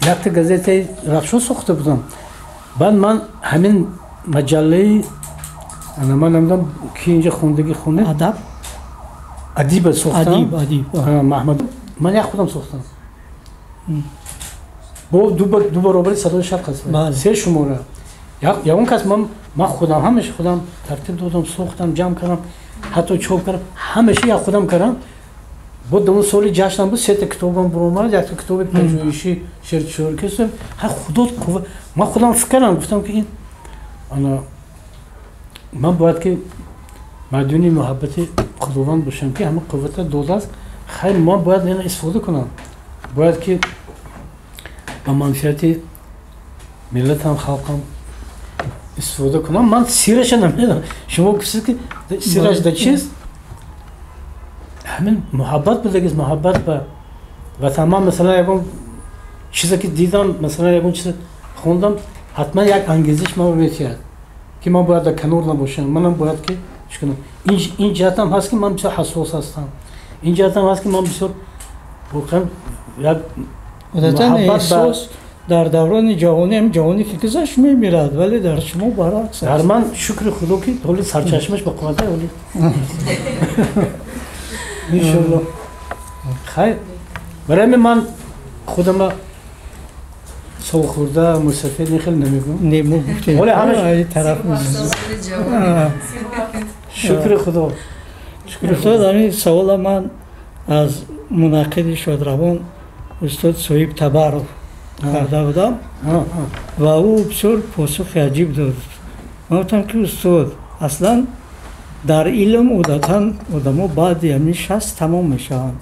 якта газетаи Рахшо сохта будам, баъд ман ҳамин маҷаллаи ман намедонам ки инҷа хондагӣ хонед, Адаб, Адиба сохтам, Адиб Маҳмад, ман як худам сохтам бо ду баробари Садои Шарқ аст, се шумора. Ягон кас ман худам ҳамаша худам тартиб додам, сохтам, ҷамъ кардам. ҳатто чоп кардам, ҳамаша як худам кардам. Бо дар он соли ҷашнам буд, сета китобам буромад, якта китоби пажӯҳишӣ шеършиёр кистам. Ҳа, худо қувва, ман худам фикр кардам, гуфтам ки ин ана ман бояд ки мардуни муҳаббати худованд бошам, ки ҳама қуввата додааст. Хайр, ман бояд ина истифода кунам, бояд ки ба манфиати миллатам, халқам истифода кунам. Ман сираша намедонам, шумо гуфтед ки сираш да чист? Ҳамин муҳаббат будагист, муҳаббат ба ватан. Ман масалан ягон чизе ки дидам, масалан ягон чизе хондам, ҳатман як ангезиш маро метиҳад, ки ман бояд дар канор набошам, манам бояд ки чӣ кунам. Ин ҷиҳатам ҳаст, ки ман бисёр ҳассос ҳастам, ин ҷиҳатам ҳаст, ки ман бисёр воқеан як одатан эҳсос дар даврони ҷавонӣ, ҳам ҷавонӣ ки гузашт мемирад, вале дар шумо баръакс аст. Дар ман, шукри худо, ки ҳоли сарчашмаш ба қуввата ҳоли, иншоалло. Хайр, барои ҳамин ман худама солхӯрда, мусафед ин хеле намегӯям. Не, мо гуфтем. Ҳоле ҳамаш тараф. Шукри худо. Устод, ҳамин савола ман аз мунаққиди шодравон устод Соҳиб Табаров карда будам ва ӯ бисёр посухи аҷиб дод. Ман гуфтам, ки устод, аслан дар илм одатан одамо баъди ҳамин 60 тамом мешаванд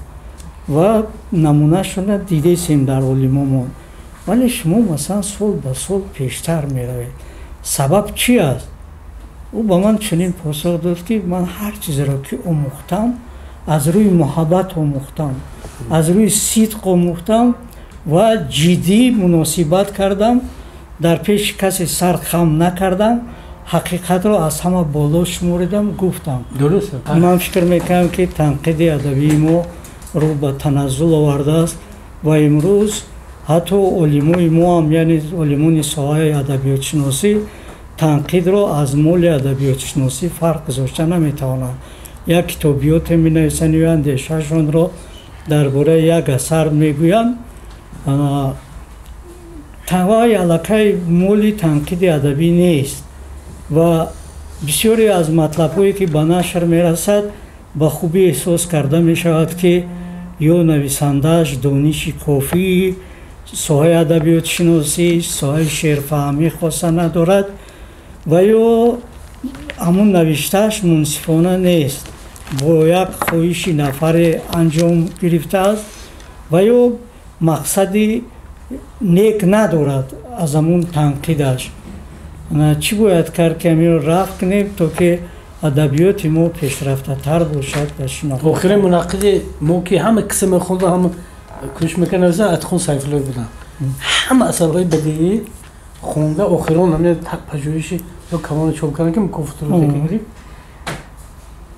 ва намунашона дидесем дар олимомон, вале шумо масалан сол ба сол пештар меравед, сабаб чи аст? Ӯ ба ман чунин посух дод, ки ман ҳар чизеро ки омӯхтам, аз рӯи муҳаббат омӯхтам, аз рӯи сидқ омӯхтам ва ҷиддӣ муносибат кардам, дар пеши касе сар хам накардам, ҳақиқатро аз ҳама боло шуморидам, гуфтам. Дуруст. Ман фикр мекунам, ки танқиди адабии мо рӯ ба таназзул овардааст ва имрӯз ҳатто олимои мо ҳам, яъне олимони соҳаи адабиётшиносӣ, танқидро аз моли адабиётшиносӣ фарқ гузошта наметавонанд. Як китобиёте менависанд ё андешаашонро дар бораи як асар мегӯянд, вай аллакай моли танқиди адабӣ нест ва бисёре аз матлабҳое, ки ба нашр мерасад, ба хубӣ эҳсос карда мешавад, ки ё нависандааш дониши кофии соҳаи адабиётшиносӣ, соҳаи шеърфаҳмӣ хоса надорад ва ё ҳамун навиштааш мунсифона нест, бо як хоҳиши нафаре анҷом гирифтааст ва ё мақсади нек надорад аз ҳамун танқидаш. Чӣ бояд кард, ки ҳаминро рафъ кунем, то ки адабиёти мо пешрафтатар бошад ва шинохта? Охири мунаққиди мо, ки ҳама киса мехонда, ҳама кӯшиш мекард, Атхон Сайфуллоев буданд. Ҳама асарҳои бадиӣ хонда, охирон ҳамин пажӯҳиши ё калони чоп кардан, ки мукофотро гирифт,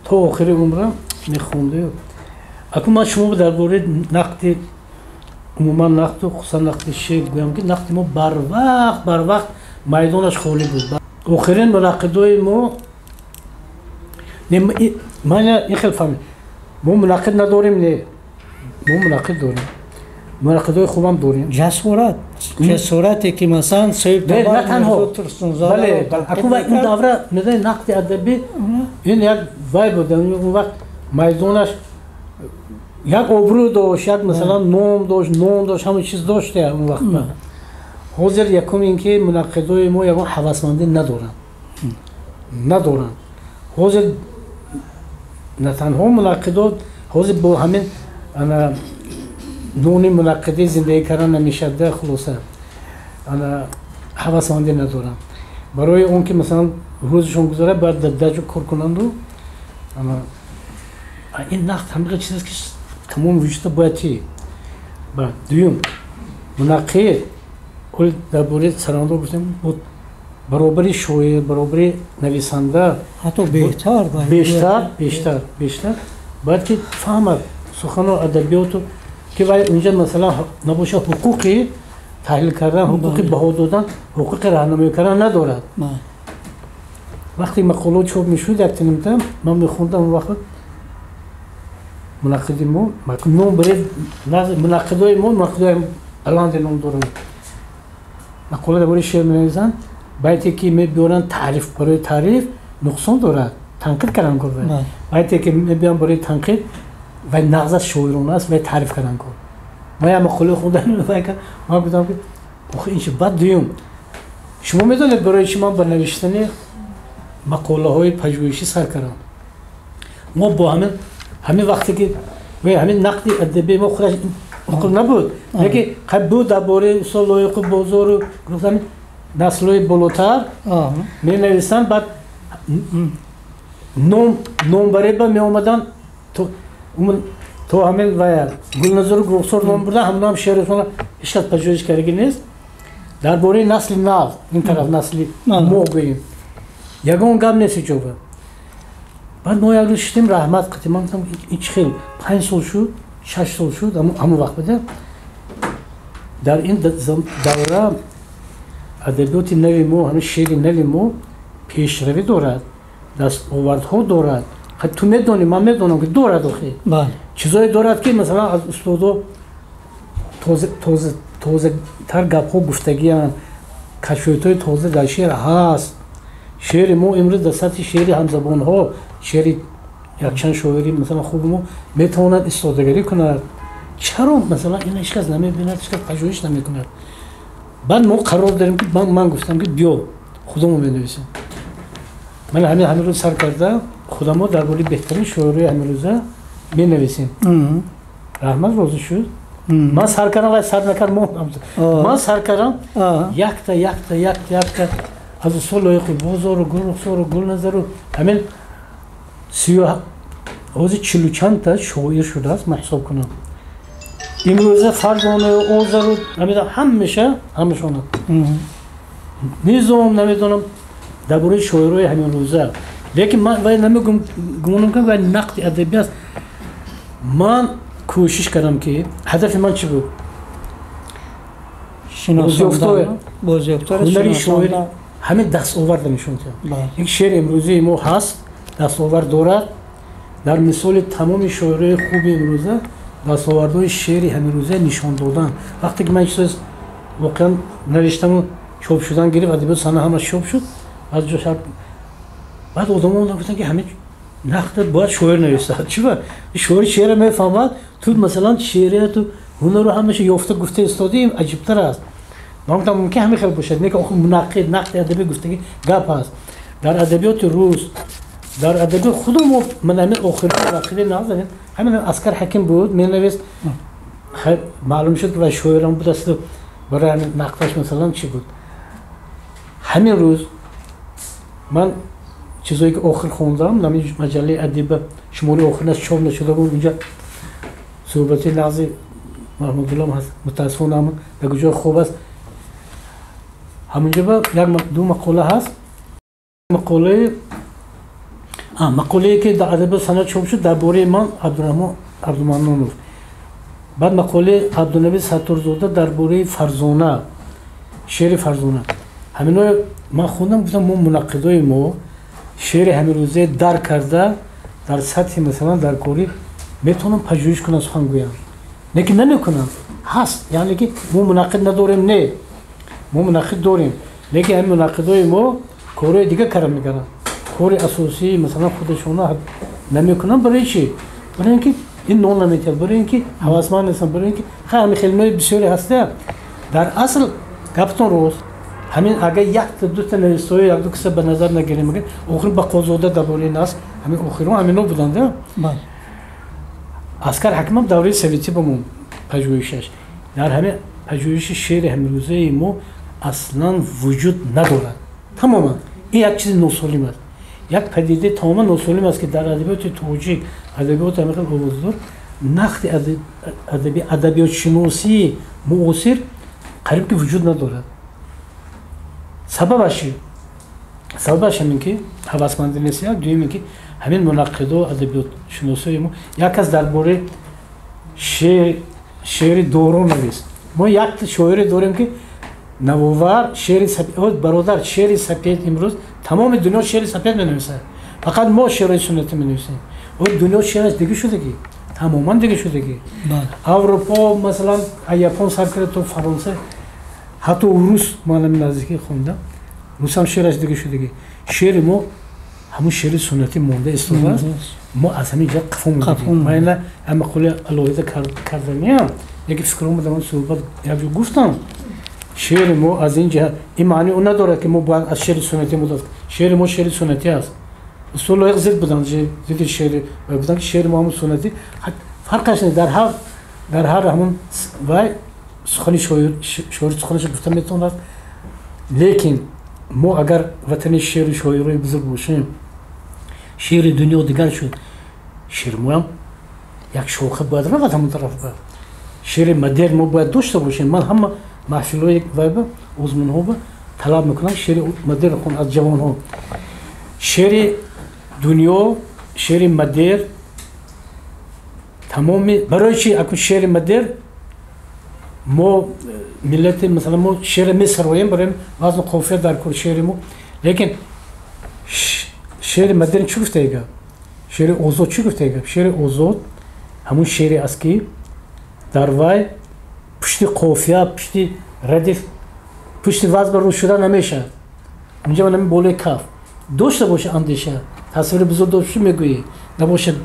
то охири умра мехонда. Акун ман шумо дар бораи нақди, умуман нақду, хусусан нақди шеър гӯям, ки нақди мо барвақт майдонаш холӣ буд. Охирин мунаққидои мо, ман ин хел фаҳмид, мо мунаққид надорем. Не, мо мунаққид дорем, мунаққидои хубам дорем. Ҷасорат, ҷасорате, ки масалан соҳиб На танҳо, бале, акун ин давра, медонед, нақди адабӣ ин як вай буд. Он вақт майдонаш як обрӯ дошт, як масалан ном дошт, ном дошт, ҳама чиз дошт он вақт. Ҳозир якум ин ки мунаққидои мо ягон ҳавасмандӣ надоранд. Ҳозир на танҳо мунаққидот, ҳозир бо ҳамин ана нони мунаққидӣ зиндагӣ кардан намешавад. Хулоса, ана ҳавасмандӣ надоранд барои он ки масалан рӯзашон гузарад, бояд дар даҷо кор кунанду. Ана ин нақд ҳамиқа чиз аст, ки тамоми вуҷудта бояд чи. Дуюм, мунаққид, ҳоли дар бораи сарандо гуфтем, баробари шоир, баробари нависанда, ҳатто беҳтар. Бештар бояд ки фаҳмад сухану адабиёту, ки вай унҷа масалан набошад, ҳуқуқи таҳлил кардан, ҳуқуқи баҳо додан, ҳуқуқи раҳнамоӣ кардан надорад. Вақте мақолао чоп мешуд, яктанимта ман мехондам, он вақт мунаққиди мо, ном баред, мунаққидои мо, мунаққидои баланде ном доранд, мақола дар бораи шеър менависанд, байте ки мебиёранд таъриф, барои таъриф нуқсон дорад. танқид кардам кор. Вақте ки мебиям барои танқид вай нағз шоирона аст, вай таъриф кардам кор. Ман як мақола хондам, ман гуфтам ки охи ин чи. Баъд дуюм, шумо медонед барои чи ман ба навиштани мақолаҳои пажӯҳишӣ сар кардам? Мо бо ҳамин вақте ки ҳамин нақди адабии мо худаш оқил набуд, лекин буд дар бораи устод Лоиқу Бозору ҳамин наслҳои болотар менависанд, баъд номбареба меомаданд то ҳамин вая Гулназару Гулрухсор ном бурдан, ҳамонаам шеърашона ҳеч кас пажӯҳиш кардагӣ нест. Дар бораи насли нав, ин тараф насли мо гӯем, ягон гап нест иҷоба. Баъд мо як рӯз шидем, раҳмат қатӣ, ман гуфтам, ин чӣ хел, 5 сол шуд, 6 сол шуд, ҳамон вақт буда, дар ин давра адабиёти нави мо, ҳамин шеъри нави мо пешравӣ дорад, дастовардҳо дорад. Ту медонӣ, ман медонам, ки дорад, охи чизое дорад, ки масалан аз устодо тозатар гапҳо гуфтагианд, кашфиётҳои тоза дар шеър ҳаст. Шеъри мо имрӯз дар сатҳи шеъри ҳамзабонҳо, шеъри якчанд шоири масалан хуби мо метавонад истодагарӣ кунад. Чаро масалан ин ҳеч кас намебинад, ҳеч кас пажӯҳиш намекунад? Баъд мо қарор дорем, ки ман гуфтам, ки биё худамо менависем. Ман ҳамин рӯз сар карда худамо дар бораи беҳтарин шоирои ҳамин менависем. Раҳмат розӣ шуд. Ман сар кардам, вай сар накард. Ман сар кардам, якта якта якта якта аз устод Лоиқи Бозору Гулрухсору Гулназару ҳамин сию ҳозир чилу чандта шоир шудааст, ман ҳисоб кунам, имрӯза Фарзонаю Озару намедонам, ҳамеша ҳамашона Низом, намедонам, дар бораи шоирои ҳамин рӯза. Лекин ман вай намегум, гумонам кунам, вай нақди адабӣ аст. Ман кӯшиш кардам, ки ҳадафи ман чӣ буд? Ҳунари шоир, ҳамин дастоварда нишон диҳам. Як шеъри имрӯзии мо ҳаст, дастовард дорад. Дар мисоли тамоми шоирои хуби имрӯза дастовардҳои шеъри ҳаминрӯза нишон додан. Вақте ки ман чиз воқеан навиштаму чоп шудан гирифт, адабиёт сана ҳама чоп шуд, аз ҷо баъд одамо гуфтанд, ки ҳамин нақд бояд шоир нависад. Чиба шоир шеъра мефаҳмад, ту масалан шеърияту ҳунару ҳамаша ёфта гуфта истодаи, аҷибтар аст. Ман гуфтам, мумкин ҳамин хел бошад, не ки охир мунаққид, нақди адабӣ гуфтаги гап ҳаст. Дар адабиёти рус, дар адабиёт худу мо, ман ҳамин охири мунаққиди нағз ҳамин Аскар Ҳаким буд, менавист. Маълум шуд, ки вай шоирам будасту барои ҳамин нақдаш масалан чӣ буд. Ҳамин рӯз ман чизое ки охир хондам, ҳамин маҷаллаи Адиба шумори охирнаш чоп нашуда буд, инҷа суҳбати нағзи Маҳмудуллом ҳаст, мутаассифона ҳамон дар куҷои хоб аст. Ҳаминҷо ба як ду мақола ҳаст, мақолае ки дар адабиёт санъат чоп шуд дар бораи ман, Абдураҳмон Абдуманнонов, баъд мақолаи Абдунаби Сатторзода дар бораи Фарзона, шеъри Фарзона. Ҳамино ман хондам, гуфтам, мо мунаққидои мо шеъри ҳаминрӯзае дарк карда, дар сатҳи масалан дар корӣ метавонам пажӯҳиш кунам, сухан гӯям, лекин намекунам. Ҳаст, яъне ки мо мунаққид надорем? Не, мо мунаққид дорем, лекин ҳамин мунаққидои мо корҳои дига кара мекунанд, кори асосии масалан худашона намекунанд. Барои чӣ? Барои ин ки ин нон наметиҳад, барои ин ки ҳавасманд нестанд, барои ин ки ҳамин хелинои бисёре ҳаста. Дар асл гаптон рост, ҳамин агар якта дута нависои якду киса ба назар нагирем, охир Бақозода дар бораи наср, ҳамин охирон ҳамино буданд. Аскар Ҳакимам давраи советӣ ба мо пажӯҳишаш, дар ҳамин пажӯҳиши шеъри ҳамирӯзаи мо аслан вуҷуд надорад тамоман. Ин як чизи носолим аст, як падидаи тамоман носолим аст, ки дар адабиёти тоҷик, адабиёти ҳамин хел овоздор, нақди адаби, адабиётшиносии муосир қариб ки вуҷуд надорад. Сабабаш чи? Сабабаш ҳамин ки ҳавасмандӣ нест, як. Дуюм ин ки ҳамин мунаққидо, адабиётшиносои мо, як кас дар бораи шеъри доро навист. Мо як шоире дорем, ки навовар, шеъри сапед. Бародар, шеъри сапед, имрӯз тамоми дунё шеъри сапед менависад, фақат мо шеърҳои суннатӣ менависем. Дунё шеъраш дига шудагӣ, тамоман дига шудагӣ. Аврупо масалан, япон сар карда то Фаронса, ҳатто рус, ман ҳамин наздикӣ хондам, русам шеъраш дига шудагӣ. Шеъри мо ҳамун шеъри суннатӣ монда истодааст, мо аз ҳамин ҷо қафо мондем. Ман ина ҳама қули алоҳида карданиям, яке фикрҳомо дар он суҳбат якҷо гуфтам. Шеъри мо аз ин ҷиҳат ин маъни он надорад, ки мо бояд аз шеъри суннатӣ мудат. Шеъри мо шеъри суннатӣ аст. Устод Лоиқ зид буданд, зидди шеъри буданд, ки шеъри мо ҳамун суннатӣ, фарқаш не, дар ҳар ҳамун вай сухани шоир, шоир суханашо гуфта метавонад. Лекин мо агар ватани шеъру шоирои бузург бошем, шеъри дунё дигар шуд, шеъри моам як шоха бояд равад ҳамон тараф. Ба шеъри модерн мо бояд дошта бошем. Ман ҳама маҳфилҳои вайба, озмунҳоба талаб мекунам шеъри модерн хон аз ҷавонҳо. Шеъри дунё, шеъри модерн тамоми, барои чи акун шеъри модерн мо миллати, масалан, мо шеър месароем, барои вазну қофия дар кор шеъри мо. Лекин шеъри модерн чӣ гуфтаи гап? Шеъри озод чӣ гуфтаи гап? Шеъри озод ҳамун шеъре аст, ки дар вай пушти қофия, пушти радиф, пушти вазн рӯ шуда намешавад. Унҷа нами болои каф дошта боша, андеша, тасвири бузург дошта мегӯӣ, набошад,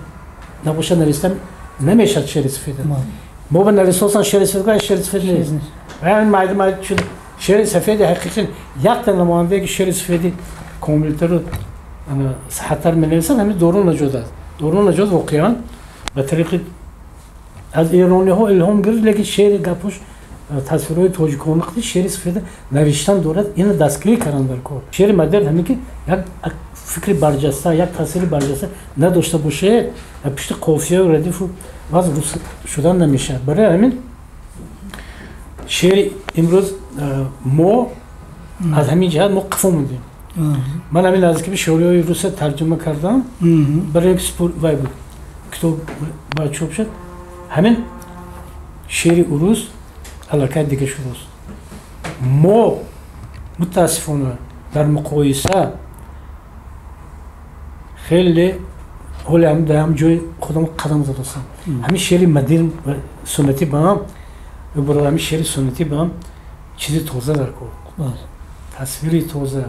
набошад, нависта намешавад шеъри сафеда. Мо ба нависосан шеъри сафед, шеъри сафед нест. Майда майда шуд шеъри сафеди ҳақиқӣ. Якта намояндае, ки шеъри сафеди комилтару саҳаттар менависад, ҳамин Дорун Наҷот аст. Дорун Наҷот воқеан ба тариқи аз эрониҳо илҳом гирифт, лекин шеъри гапош тасвирҳои тоҷикона қити шеъри сафеда навиштан дорад. Ина дастгирӣ кардан дар кор. Шеъри модерн ҳамин ки як фикри барҷаста, як тасвири барҷаста надошта бошед, пушти қофияю радифу вазн рус шудан намешавад. Барои ҳамин шеъри имрӯз мо аз ҳамин ҷиҳат мо қафо мондем. Ман ҳамин наздики шеърҳои руса тарҷума кардам, барои вай буд, китоб бояд чоп шуд. Ҳамин шеъри урус аллакай дига шудааст. Мо мутаассифона дар муқоиса хеле ҳоле ҳам дар ҳам ҷои худам қадам задастам. Ҳамин шеъри модерн суннатӣ ба ҳам, ҳамин шеъри суннатӣ ба ҳам чизи тоза дар кор, тасвири тоза,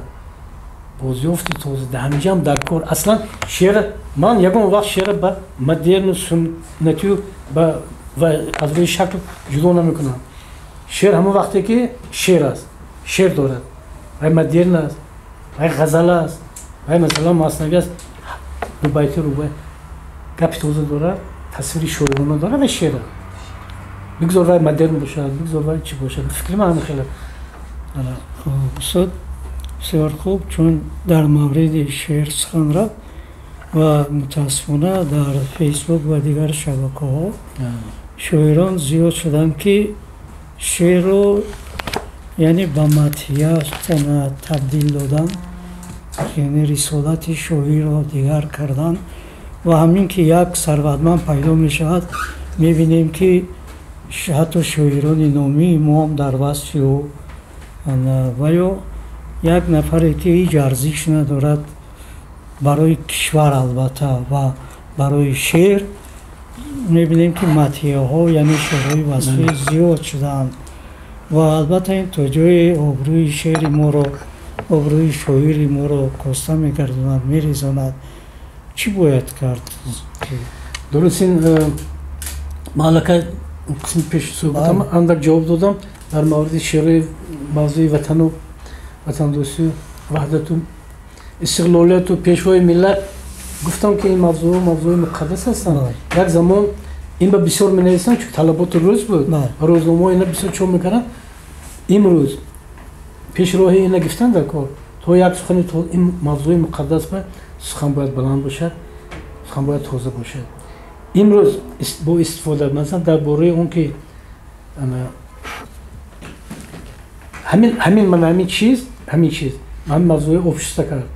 бозёфти тоза дар ҳаминҷа ҳам дар кор. Аслан шеър, ман ягон вақт шеъра ба модерну суннатию ба аз рӯи шакл ҷудо намекунам. Шеър ҳамон вақте ки шеър аст, шеър дорад, вай модерн аст, вай ғазал аст, вай, масалан, маснавӣ аст, дубайти, рубай, гапи тоза дорад, тасвири шоирона дорад, вай шеър аст. Бигзор вай модерн бошад, бигзор вай чӣ бошад. Фикри ман ҳамин хеле. Устод, бисёр хуб, чун дар мавриди шеър сухан рафт ва мутаассифона дар Фейсбук ва дигар шабакаҳо шоирон зиёд шуданд, ки шеърро яъне ба мадҳия табдил додан, яъне рисолати шоирро дигар кардан. Ва ҳамин ки як сарватманд пайдо мешавад, мебинем, ки ҳатто шоирони номии мо ҳам дар васфи ӯ ва ё як нафаре, ки ҳеҷ арзиш надорад барои кишвар, албатта, ва барои шеър, мебинем, ки мадҳияҳо, яъне шеърҳои васфӣ зиёд шудаанд. Ва албатта ин то ҷое обрӯи шеъри моро, обрӯи шоири моро коста мегардонад, мерезонад. Чӣ бояд кард? Дуруст, ин ман аллакай қисми пеши суҳбатам андак ҷавоб додам дар мавриди шеърҳои мавзӯи ватану ватандӯстию ваҳдату истиқлолияту пешвои миллат. Гуфтам, ки ин мавзӯъ мавзӯи муқаддас ҳастанд. Як замон ин ба бисёр менависам, чун талаботи рӯз буд, рӯзномаҳо ина бисёр чоп мекарданд. Имрӯз пеши роҳи ина гирифтан дар кор, то як сухани ин мавзӯи муқаддас ба сухан бояд баланд бошад, сухан бояд тоза бошад. Имрӯз бо истифода, масалан, дар бораи он ки ҳамин ман ҳамин чиз ҳамин мавзӯи обшиста кард,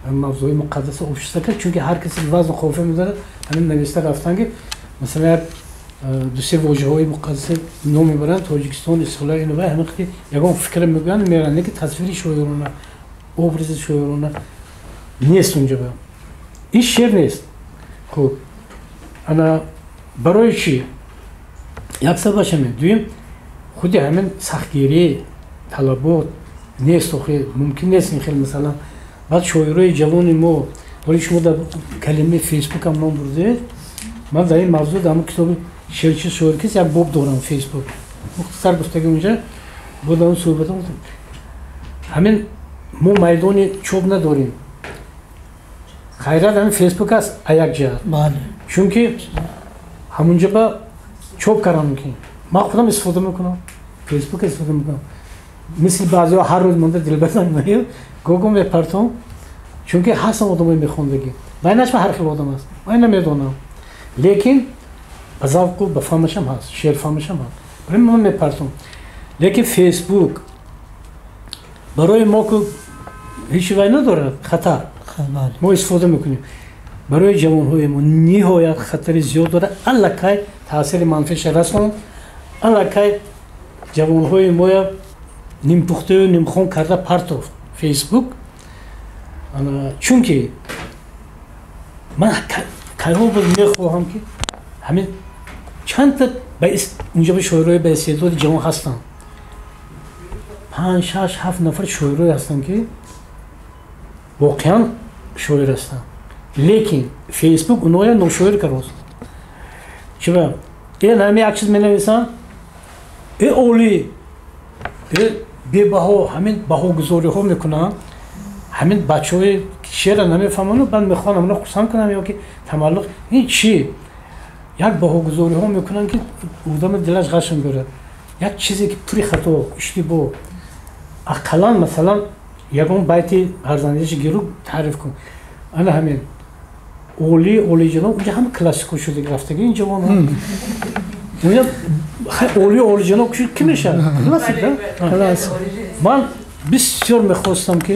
мавзӯи муқаддаса обшиста кард, чунки ҳар касе вазну қофия медорад, ҳамин нависта рафтан, ки масалан як дусе вожаҳои муқаддасе ном мебаранд: Тоҷикистон, истиқлол, ин вай, ҳамин қити ягон фикра мегӯянд, меранд, лекин тасвири шоирона, образи шоирона нест унҷа. Ба ин шеър нест. Хуб, ана барои чӣ? Як сабабаш ҳамин. Дуюм, худи ҳамин сахтгирӣ, талабот нест. Охи мумкин нест ин хел, масалан, Баъд шоирои ҷавони мо, ҳоли шумо дар калимаи Фейсбук ҳам ном бурдед, ман дар ин мавзӯъ дар ҳамон китоби «Шеър чист, шоир кист» як боб дорам, Фейсбук. Мухтасар гуфтаги унҷа бо дар он суҳбатам гуфтам. Ҳамин мо майдони чоп надорем. Хайрат ҳамин Фейсбук аст а як ҷиҳат. Чунки ҳамунҷа ба чоп кардан мумкин. Ман худам истифода мекунам, Фейсбук истифода мекунам. Мисли баъзеҳо ҳар рӯз монда дилбазан наё, гого мепартом, чунки ҳастам одамои мехондагӣ. Вай нашма ҳар хел одам аст, вай намедонам. Лекин ба завқу ба фаҳмашам ҳаст, шеърфаҳмашам ҳаст. Барои ман мепартом. Лекин Фейсбук барои мо ку ҳеҷ вай надорад, хатар. Мо истифода мекунем. Барои ҷавонҳои мо ниҳоят хатари зиёд дорад, аллакай таъсири манфиша расонд, аллакай ҷавонҳои моя нимпухтаю нимхон карда партофт Фейсбук. Чунки ман кайҳо буд мехоҳам, ки ҳамин чандта унҷа ба шоирои ба истеъдоди ҷавон ҳастанд, панҷ, шаш, ҳафт нафар шоирое ҳастанд, ки воқеан шоир ҳастанд, лекин Фейсбук уноя ношоир карост. Чиба ин ҳами як чиз менависанд, э олӣ, э бебаҳо, ҳамин баҳогузориҳо мекунанд. Ҳамин бачаҳои шеъра намефаҳманд, баъд мехоҳанд ҳамона хурсанд кунам ё ки тамаллуқ ин чӣ, як баҳогузориҳо мекунанд, ки одами дилаш ғашм дорад. Як чизе ки пури хато, иштибоҳ, ақаллан масалан ягон байти арзандаши гиру таъриф кун. Ана ҳамин олӣ, олиҷаноб, унҷа ҳама классико шуда рафтаги ин ҷавонҳо. Олӣ, олиҷаноб ки мешавад? Классик, да? Ман бисёр мехостам, ки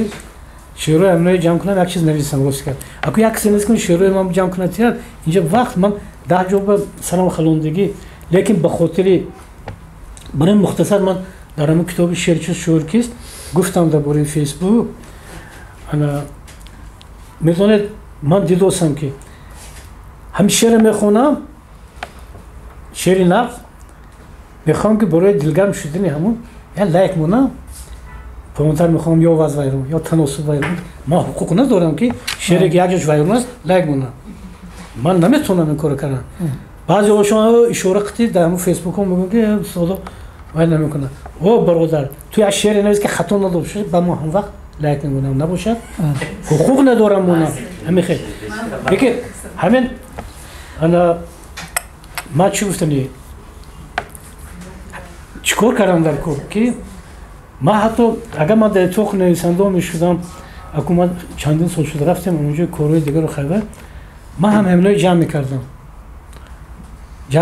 шеърҳои ҳаминои ҷамъ кунам, як чиз нависам, рост кард. Аку як кисе нест, ки шеърҳои ман ҷамъ кунад тиҳад. Инҷа вақт ман 10 ҷо ба сарам халондагӣ, лекин ба хотири барои мухтасар ман дар ҳамин китоби «Шеър чист, шоир кист» гуфтам дар бораи Фейсбук. Ана медонед, ман дидосам, ки ҳамин шеъра мехонам, шеъри нағз, мехоҳам, ки барои дилгарм шудани ҳамун я лайк монам, поёнтар мехоҳам, ё вазн вайрон, ё таносуб вайрон. Ман ҳуқуқ надорам, ки шеъре ки як ҷош вайрон аст, лайк монам. Ман наметавонам ин корро кардан. Баъзе ошон ишора қити дар ҳамун Фейсбукҳо мегӯям, ки устодо вай намекунад. О бародар, ту як шеъре навис, ки хато надошта, ба мо ҳам вақт лайк мемонам, набошад ҳуқуқ надорам монам. Ҳамин хел. Лекин ҳамин ана ман чӣ гуфтани, чӣ кор кардам дар кор, ки ман ҳатто агар ман дар иттифоқи нависандаҳо мешудам, аку ман чандин сол шуда рафтем онҷо, корҳои дигарро хайва, ман ҳам ҳаминои ҷамъ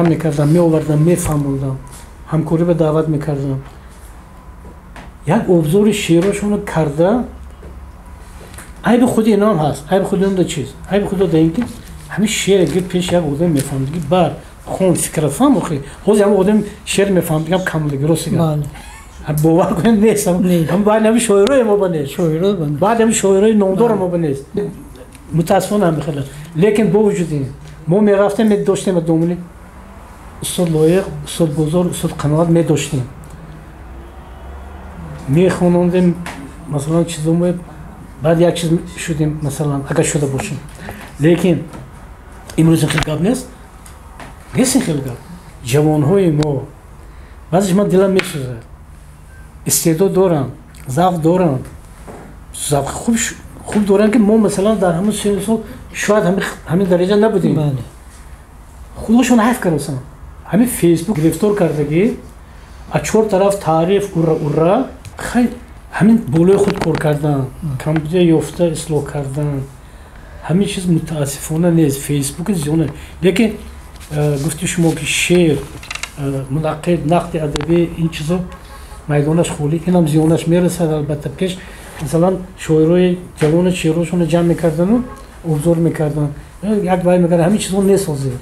мекардам, меовардам, мефаҳмондам, ҳамкорӣ ба даъват мекардам, як обзори шеърҳошонро карда. Айби худи инам ҳаст. Айби худи он да чиз? Айби худи да ин ки ҳамин шеъре гир пеши як одам мефаҳмдиги бар хон, фикра фаҳм. Охи ҳозир ҳамин одам шеър мефаҳмдигам камдиги, рости гап, бовар кунед, нест. Ҳам баъд ҳамин шоирои мо ба нест, баъд ҳамин шоирои номдори мо ба нест, мутаассифона ҳамин хел. Лекин бо вуҷуди ин мо мерафтем, медоштем домани устод Лоиқ, устод Бозор, устод Қаноат, медоштем, мехонондем, масалан чизо, баъд як чиз шудем, масалан агар шуда бошем. Лекин имрӯз ин хел гап нест, нест ин хел гап. Ҷавонҳои мо, баъзеш ман дилам месӯзад, истеъдод доранд, завқ доранд, завқи хуб доранд, ки мо масалан дар ҳамон сину сол шояд ҳамин дараҷа набудем. Худошон ҳайф кардасанд, ҳамин Фейсбук гирифтор кардагӣ, аз чор тараф таъриф, ура, ура. Хай, ҳамин болои худ кор кардан, камбудия ёфта ислоҳ кардан, ҳамин чиз мутаассифона нест. Фейсбук зиёна. Лекин гуфти шумо, ки шеър, мунаққид, нақди адабӣ, ин чизо майдонаш холӣ, инам зиёнаш мерасад албатта. Пеш масалан шоирои ҷавони шеърҳошонро ҷамъ мекардану обзор мекарданд, як вай мекард, ҳамин чизо нест ҳозир.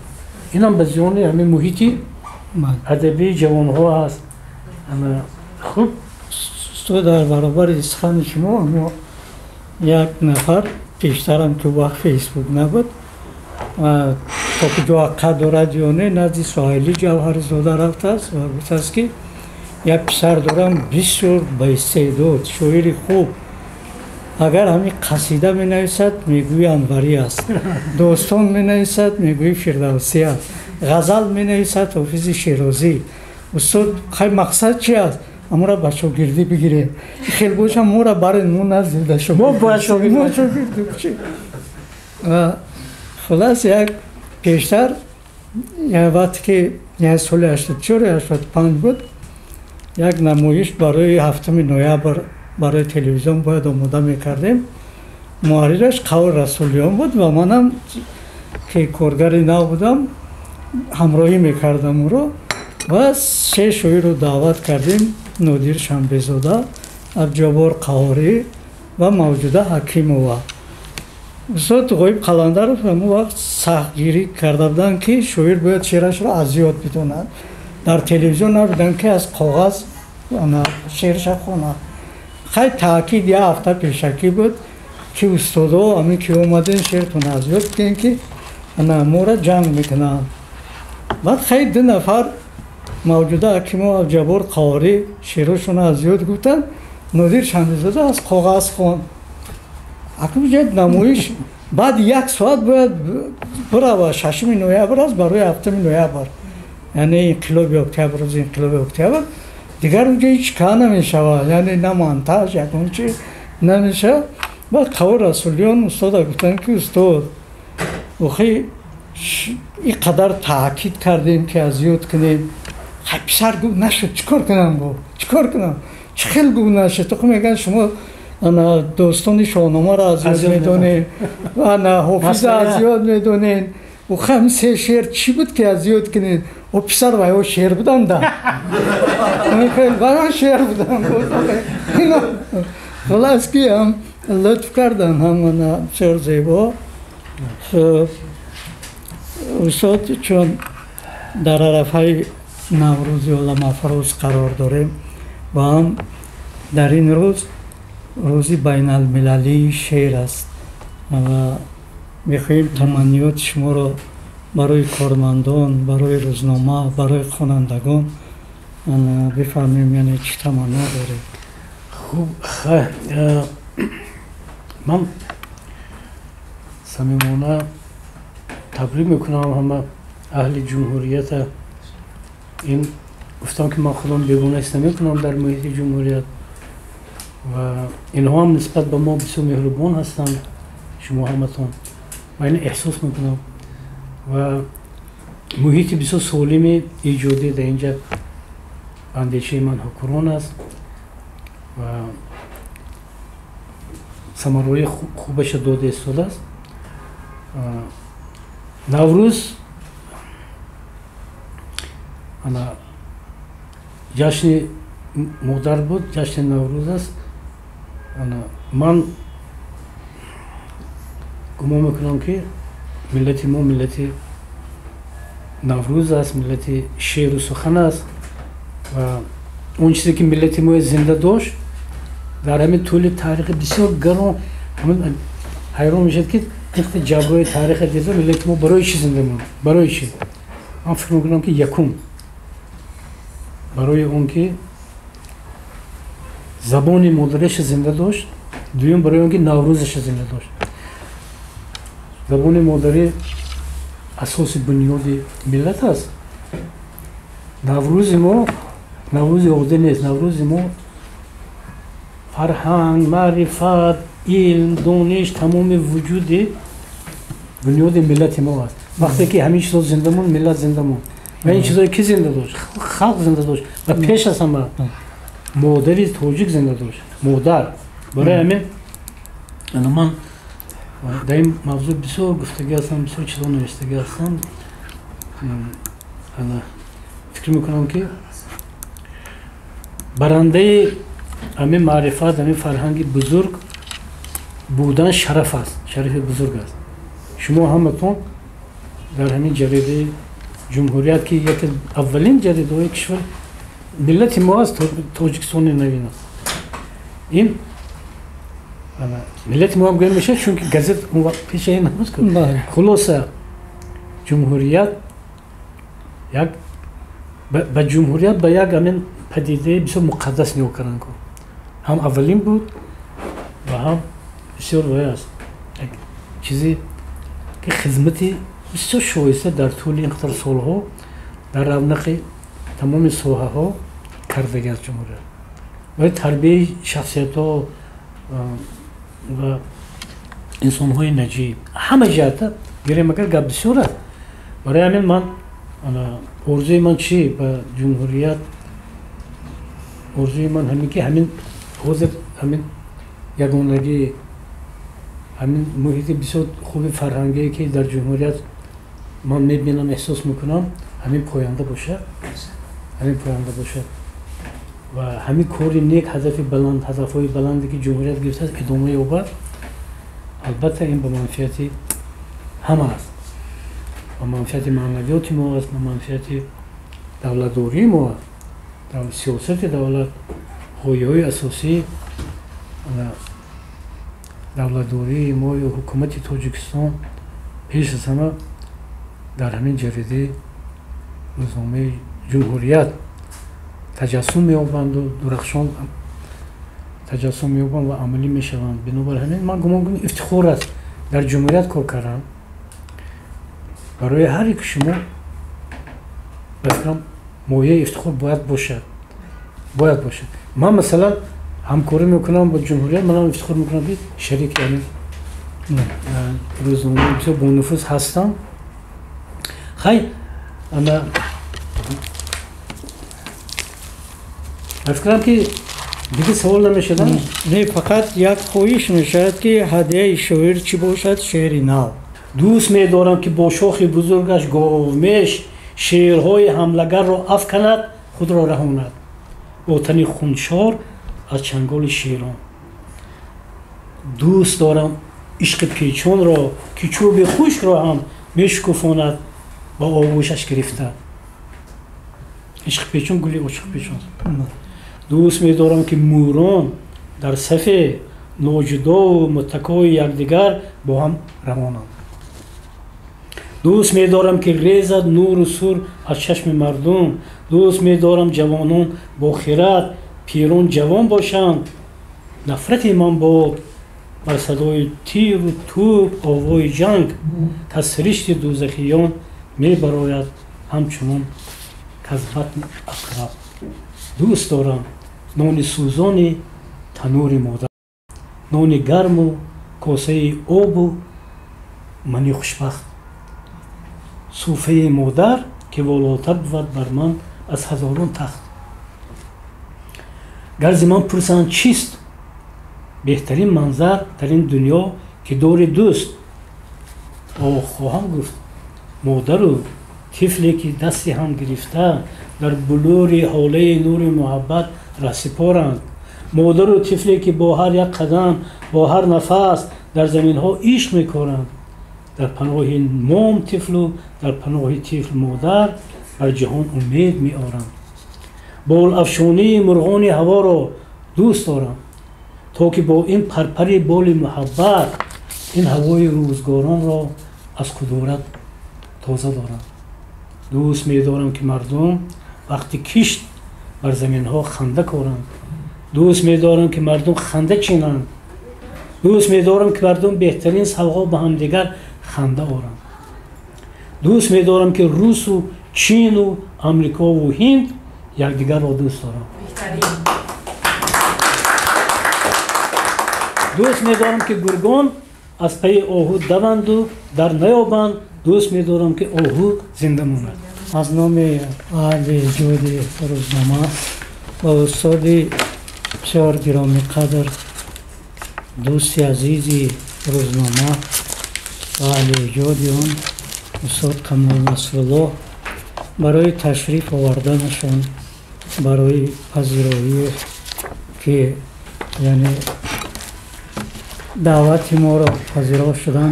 Инам ба зиёни ҳамин муҳити адабии ҷавонҳо аст. Хуб. Устод, дар баробари сухани шумо, мо як нафар пештарам, ки вақт Фейсбук набуд, то куҷо ҳақиқат дорад ё не, назди Соҳили Ҷавҳарзода рафтааст ва гуфтааст, ки як писар дорам, бисёр ба истеъдод, шоири хуб. Агар ҳамин қасида менависад, мегӯи Анварӣ аст, достон менависад, мегӯи Фирдавсӣ аст, ғазал менависад, Ҳофизи Шерозӣ. Устод, хай мақсад чи аст? Амора ба шогирдӣ бигирем, хел боша мора барен, мо назди мо бояд шогирдӣ бошем. Хулас, як пештар, як вақте ки як соли 84, 85 буд, як намоиш барои 7 ноябр барои телевизион бояд омода мекардем. Муҳаррираш Қавр Расулиён буд ва манам ки коргари нав будам, ҳамроҳӣ мекардам ӯро ва се шоирро даъват кардем: Нодир Шанбезода, Абҷобор Қаҳорӣ ва Мавҷуда Ҳакимова. Устод Ғоиб Қаландаров ҳамон вақт сахтгирӣ карда буданд, ки шоир бояд шеърашро аз ёд бидонад. Дар телевизион набуданд, ки аз коғаз шеърша хонад. Хай, таъкид як ҳафта пешакӣ буд, ки устодо, ҳамин ки омаден, шеъртон аз ёд бигӯен, ки мора ҷанг мекунанд. Баъд хай ду нафар, Мавҷуда Ҳакимова, Абҷабор Қаҳорӣ, шеърошонро аз ёд гуфтанд. Нодир Шанбезода аз коғаз хонд. Акнун намоиш баъд як соат бояд бирава, 6 ноябр аст, барои 7 ноябр, яъне инқилоби октябр, рӯзи инқилоби октябр. Дигар унҷо ҳеҷ ка намешавад, яъне на монтаж, ягон чи намешавад. Баъд Қавор Расулиён устода гуфтанд, ки устод, охи ин қадар таъкид кардем, ки аз ёд кунем. Хай, писар гуфт, нашуд, чӣ кор кунам, гуфт, чӣ кор кунам, чӣ хел, гуфт, нашуд. Ту мегӯянд, шумо ана достони Шоҳномаро аз ёд медонед, ана Ҳофиза аз ёд медонед, охи се шеър чӣ буд, ки аз ёд кунед? О писар, вайҳо шеър буданда, вайҳо шеър буданд. Хулас, ки ҳам лутф кардан, ҳам ана бисёр зебо. Устод, чун дар арафаи Наврӯзи оламафрӯз қарор дорем ва ҳам дар ин рӯз рӯзи байналмилалии шеър аст ва мехоҳем таманниёти шуморо барои кормандон, барои рӯзнома, барои хонандагон бифаҳмем, яъне чӣ таманно доред? Хуб, ман самимона табрик мекунам ҳама аҳли ҷумҳурията. Ин гуфтам, ки ман худам бегона ҳис намекунам дар муҳити ҷумҳурият ва инҳо ҳам нисбат ба мо бисёр меҳрубон ҳастанд, шумо ҳаматон, ва ин эҳсос мекунам. Ва муҳити бисёр солими эҷодӣ дар инҷа андешаи ман ҳукмрон аст ва самарои хубаша дода истодааст. Наврӯз ана ҷашни модар буд, ҷашни Наврӯз аст. Ана ман гумон мекунам, ки миллати мо миллати Наврӯз аст, миллати шеъру сухан аст ва он чизе, ки миллати мо зинда дошт дар ҳамин тӯли таърихи бисёр гарон. Ҳайрон мешавад, ки тиқти ҷаброи таъриха дида, миллати мо барои чӣ зинда монд, барои чӣ? Ман фикр мекунам, ки якум барои он ки забони модариаша зинда дошт, дуюм барои он ки Наврӯзаша зинда дошт. Забони модарӣ асоси бунёди миллат аст. Наврӯзи мо Наврӯзи оддӣ нест. Наврӯзи мо фарҳанг, маърифат, илм, дониш, тамоми вуҷуди бунёди миллати мо аст. Вақте ки ҳамин чизо зинда монд, миллат зинда монд. Ва ин чизое ки зинда дошт, халқ зинда дошт ва пеш аз ҳама модари тоҷик зинда дошт, модар. Барои ҳамин ана ман дар ин мавзӯъ бисёр гуфтагӣ ҳастам, бисёр чизо навиштагӣ ҳастам. Фикр мекунам, ки барандаи ҳамин маърифат, ҳамин фарҳанги бузург будан шараф аст, шарафи бузург аст. Шумо ҳаматон дар ҳамин ҷаридаи Ҷумҳурият, ки яке аввалин ҷаридаҳои кишвар, миллати мо аст, Тоҷикистони навин аст. Ин миллати мо ҳам гӯя мешавад, чунки газет он вақт пеша ин набуд. Хулоса, Ҷумҳурият як ба ҷумҳурият ба як ҳамин падидаи бисёр муқаддас нигоҳ кардан ку, ҳам аввалин буд ва ҳам бисёр вай аст, як чизе ки хизмати бисёр шоиста дар тӯли ин қадар солҳо дар равнақи тамоми соҳаҳо кардаги аз ҷумҳурият барои тарбияи шахсиятҳо ва инсонҳои наҷиб ҳама ҷиҳата гирем агар гап бисёр аст. Барои ҳамин ман орзуи ман чӣ ба ҷумҳурият, орзуи ман ҳамин ки ҳамин ҳозир ҳамин ягонагӣ, ҳамин муҳити бисёр хуби фарҳангие ки дар ҷумҳурият ман мебинам, эҳсос мекунам, ҳамин поянда бошад, ҳамин поянда бошад ва ҳамин кори нек, ҳадафи баланд, ҳадафҳои баланде ки ҷумҳурият гирифтааст идома ёбад. Албатта ин ба манфиати ҳама аст, ба манфиати маънавиёти мо аст, ба манфиати давлатдории мо аст. Дар сиёсати давлат ғояҳои асосии давлатдории мо ё ҳукумати Тоҷикистон пеш аз ҳама дар ҳамин ҷаридаи рӯзномаи ҷумҳурият таҷассум меёбанду дурахшон таҷассум меёбанд ва амалӣ мешаванд. Бинобар ҳамин ман гумон кунам ифтихор аст дар ҷумҳурият кор кардан барои ҳар яки шумо. Ба фикрам мояи ифтихор бояд бошад, бояд бошад. Ман масалан ҳамкорӣ мекунам бо ҷумҳурият, манам ифтихор мекунам ки шарики ҳамин рӯзномаи бисёр бонуфуз ҳастам. Хай, ана ба фикрам ки дигар савол намешавад. Не, фақат як хоҳиш мешавад ки ҳадияи шоир чӣ бошад? Шеъри нав. Дӯст медорам ки бо шохи бузургаш говмеш шеърҳои ҳамлагарро афканад, худро раҳонад бо тани хуншор аз чанголи шерон. Дӯст дорам ишқи печонро ки чӯби хушкро ҳам мешукуфонад ба оғӯшаш гирифта. Ишқи печон гули ошиқи печон. Дӯст медорам ки мӯрон дар сафе ноҷудову муттакои якдигар бо ҳам равонанд. Дӯст медорам ки резад нуру сур аз чашми мардум. Дӯст медорам ҷавонон бо хирад, пирон ҷавон бошанд. Нафрати ман бод бар садои тиру тӯб овои ҷанг, каз сиришти дӯзахиён мебарояд ҳамчунон каз батни ақраб. Дӯст дорам нони сӯзони танури модар, нони гарму косаи обу мани хушбахт. Суфаи модар ки волотар бувад бар ман аз ҳазорон тахт. Гарзи ман пурсанд чист беҳтарин манзар дар ин дунё ки дори дӯст, оҳ хоҳам гуфт модару тифле ки дасти ҳам гирифта дар булури ҳолаи нури муҳаббат расипоранд. Модару тифле ки бо ҳар як қадам, бо ҳар нафас дар заминҳо ишқ мекоранд. Дар паноҳи мом тифлу дар паноҳи тифл модар бар ҷаҳон умед меоранд. Болафшонии мурғони ҳаворо дӯст дорам, то ки бо ин парпари боли муҳаббат ин ҳавои рӯзгоронро аз кудурат тоза дорам. Дӯст медорам ки мардум вақти кишт бар заминҳо ханда коранд. Дӯст медорам ки мардум ханда чинанд. Дӯст медорам ки мардум беҳтарин савғо ба ҳамдигар ханда оранд. Дӯст медорам ки русу чину амрикову ҳинд якдигарро дӯст доранд. Дӯст медорам ки гургон аз пайи оҳу даванду дар наёбанд. Дӯст медорам ки оҳу зинда монад. Аз номи аҳли эҷоди рӯзнома ва устоди бисёр гиромиқадр, дӯсти азизи рӯзнома ва аҳли эҷоди он устод Камол Насруллоҳ барои ташриф оварданашон, барои пазироӣ ки яъне даъвати моро пазиро шудан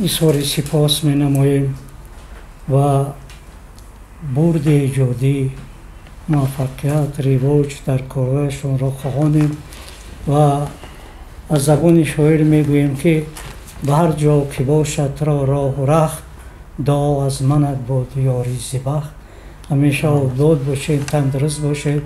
изҳори сипос менамоем ва бурди эҷодӣ, муваффақият, ривоҷ дар корҳояшонро хоҳонем ва аз забони шоир мегӯем ки ба ҳар ҷо ки бошад ро роҳу рахт, дуо аз манат бод ёри зибахт. Ҳамеша обод бошед, тандуруст бошед.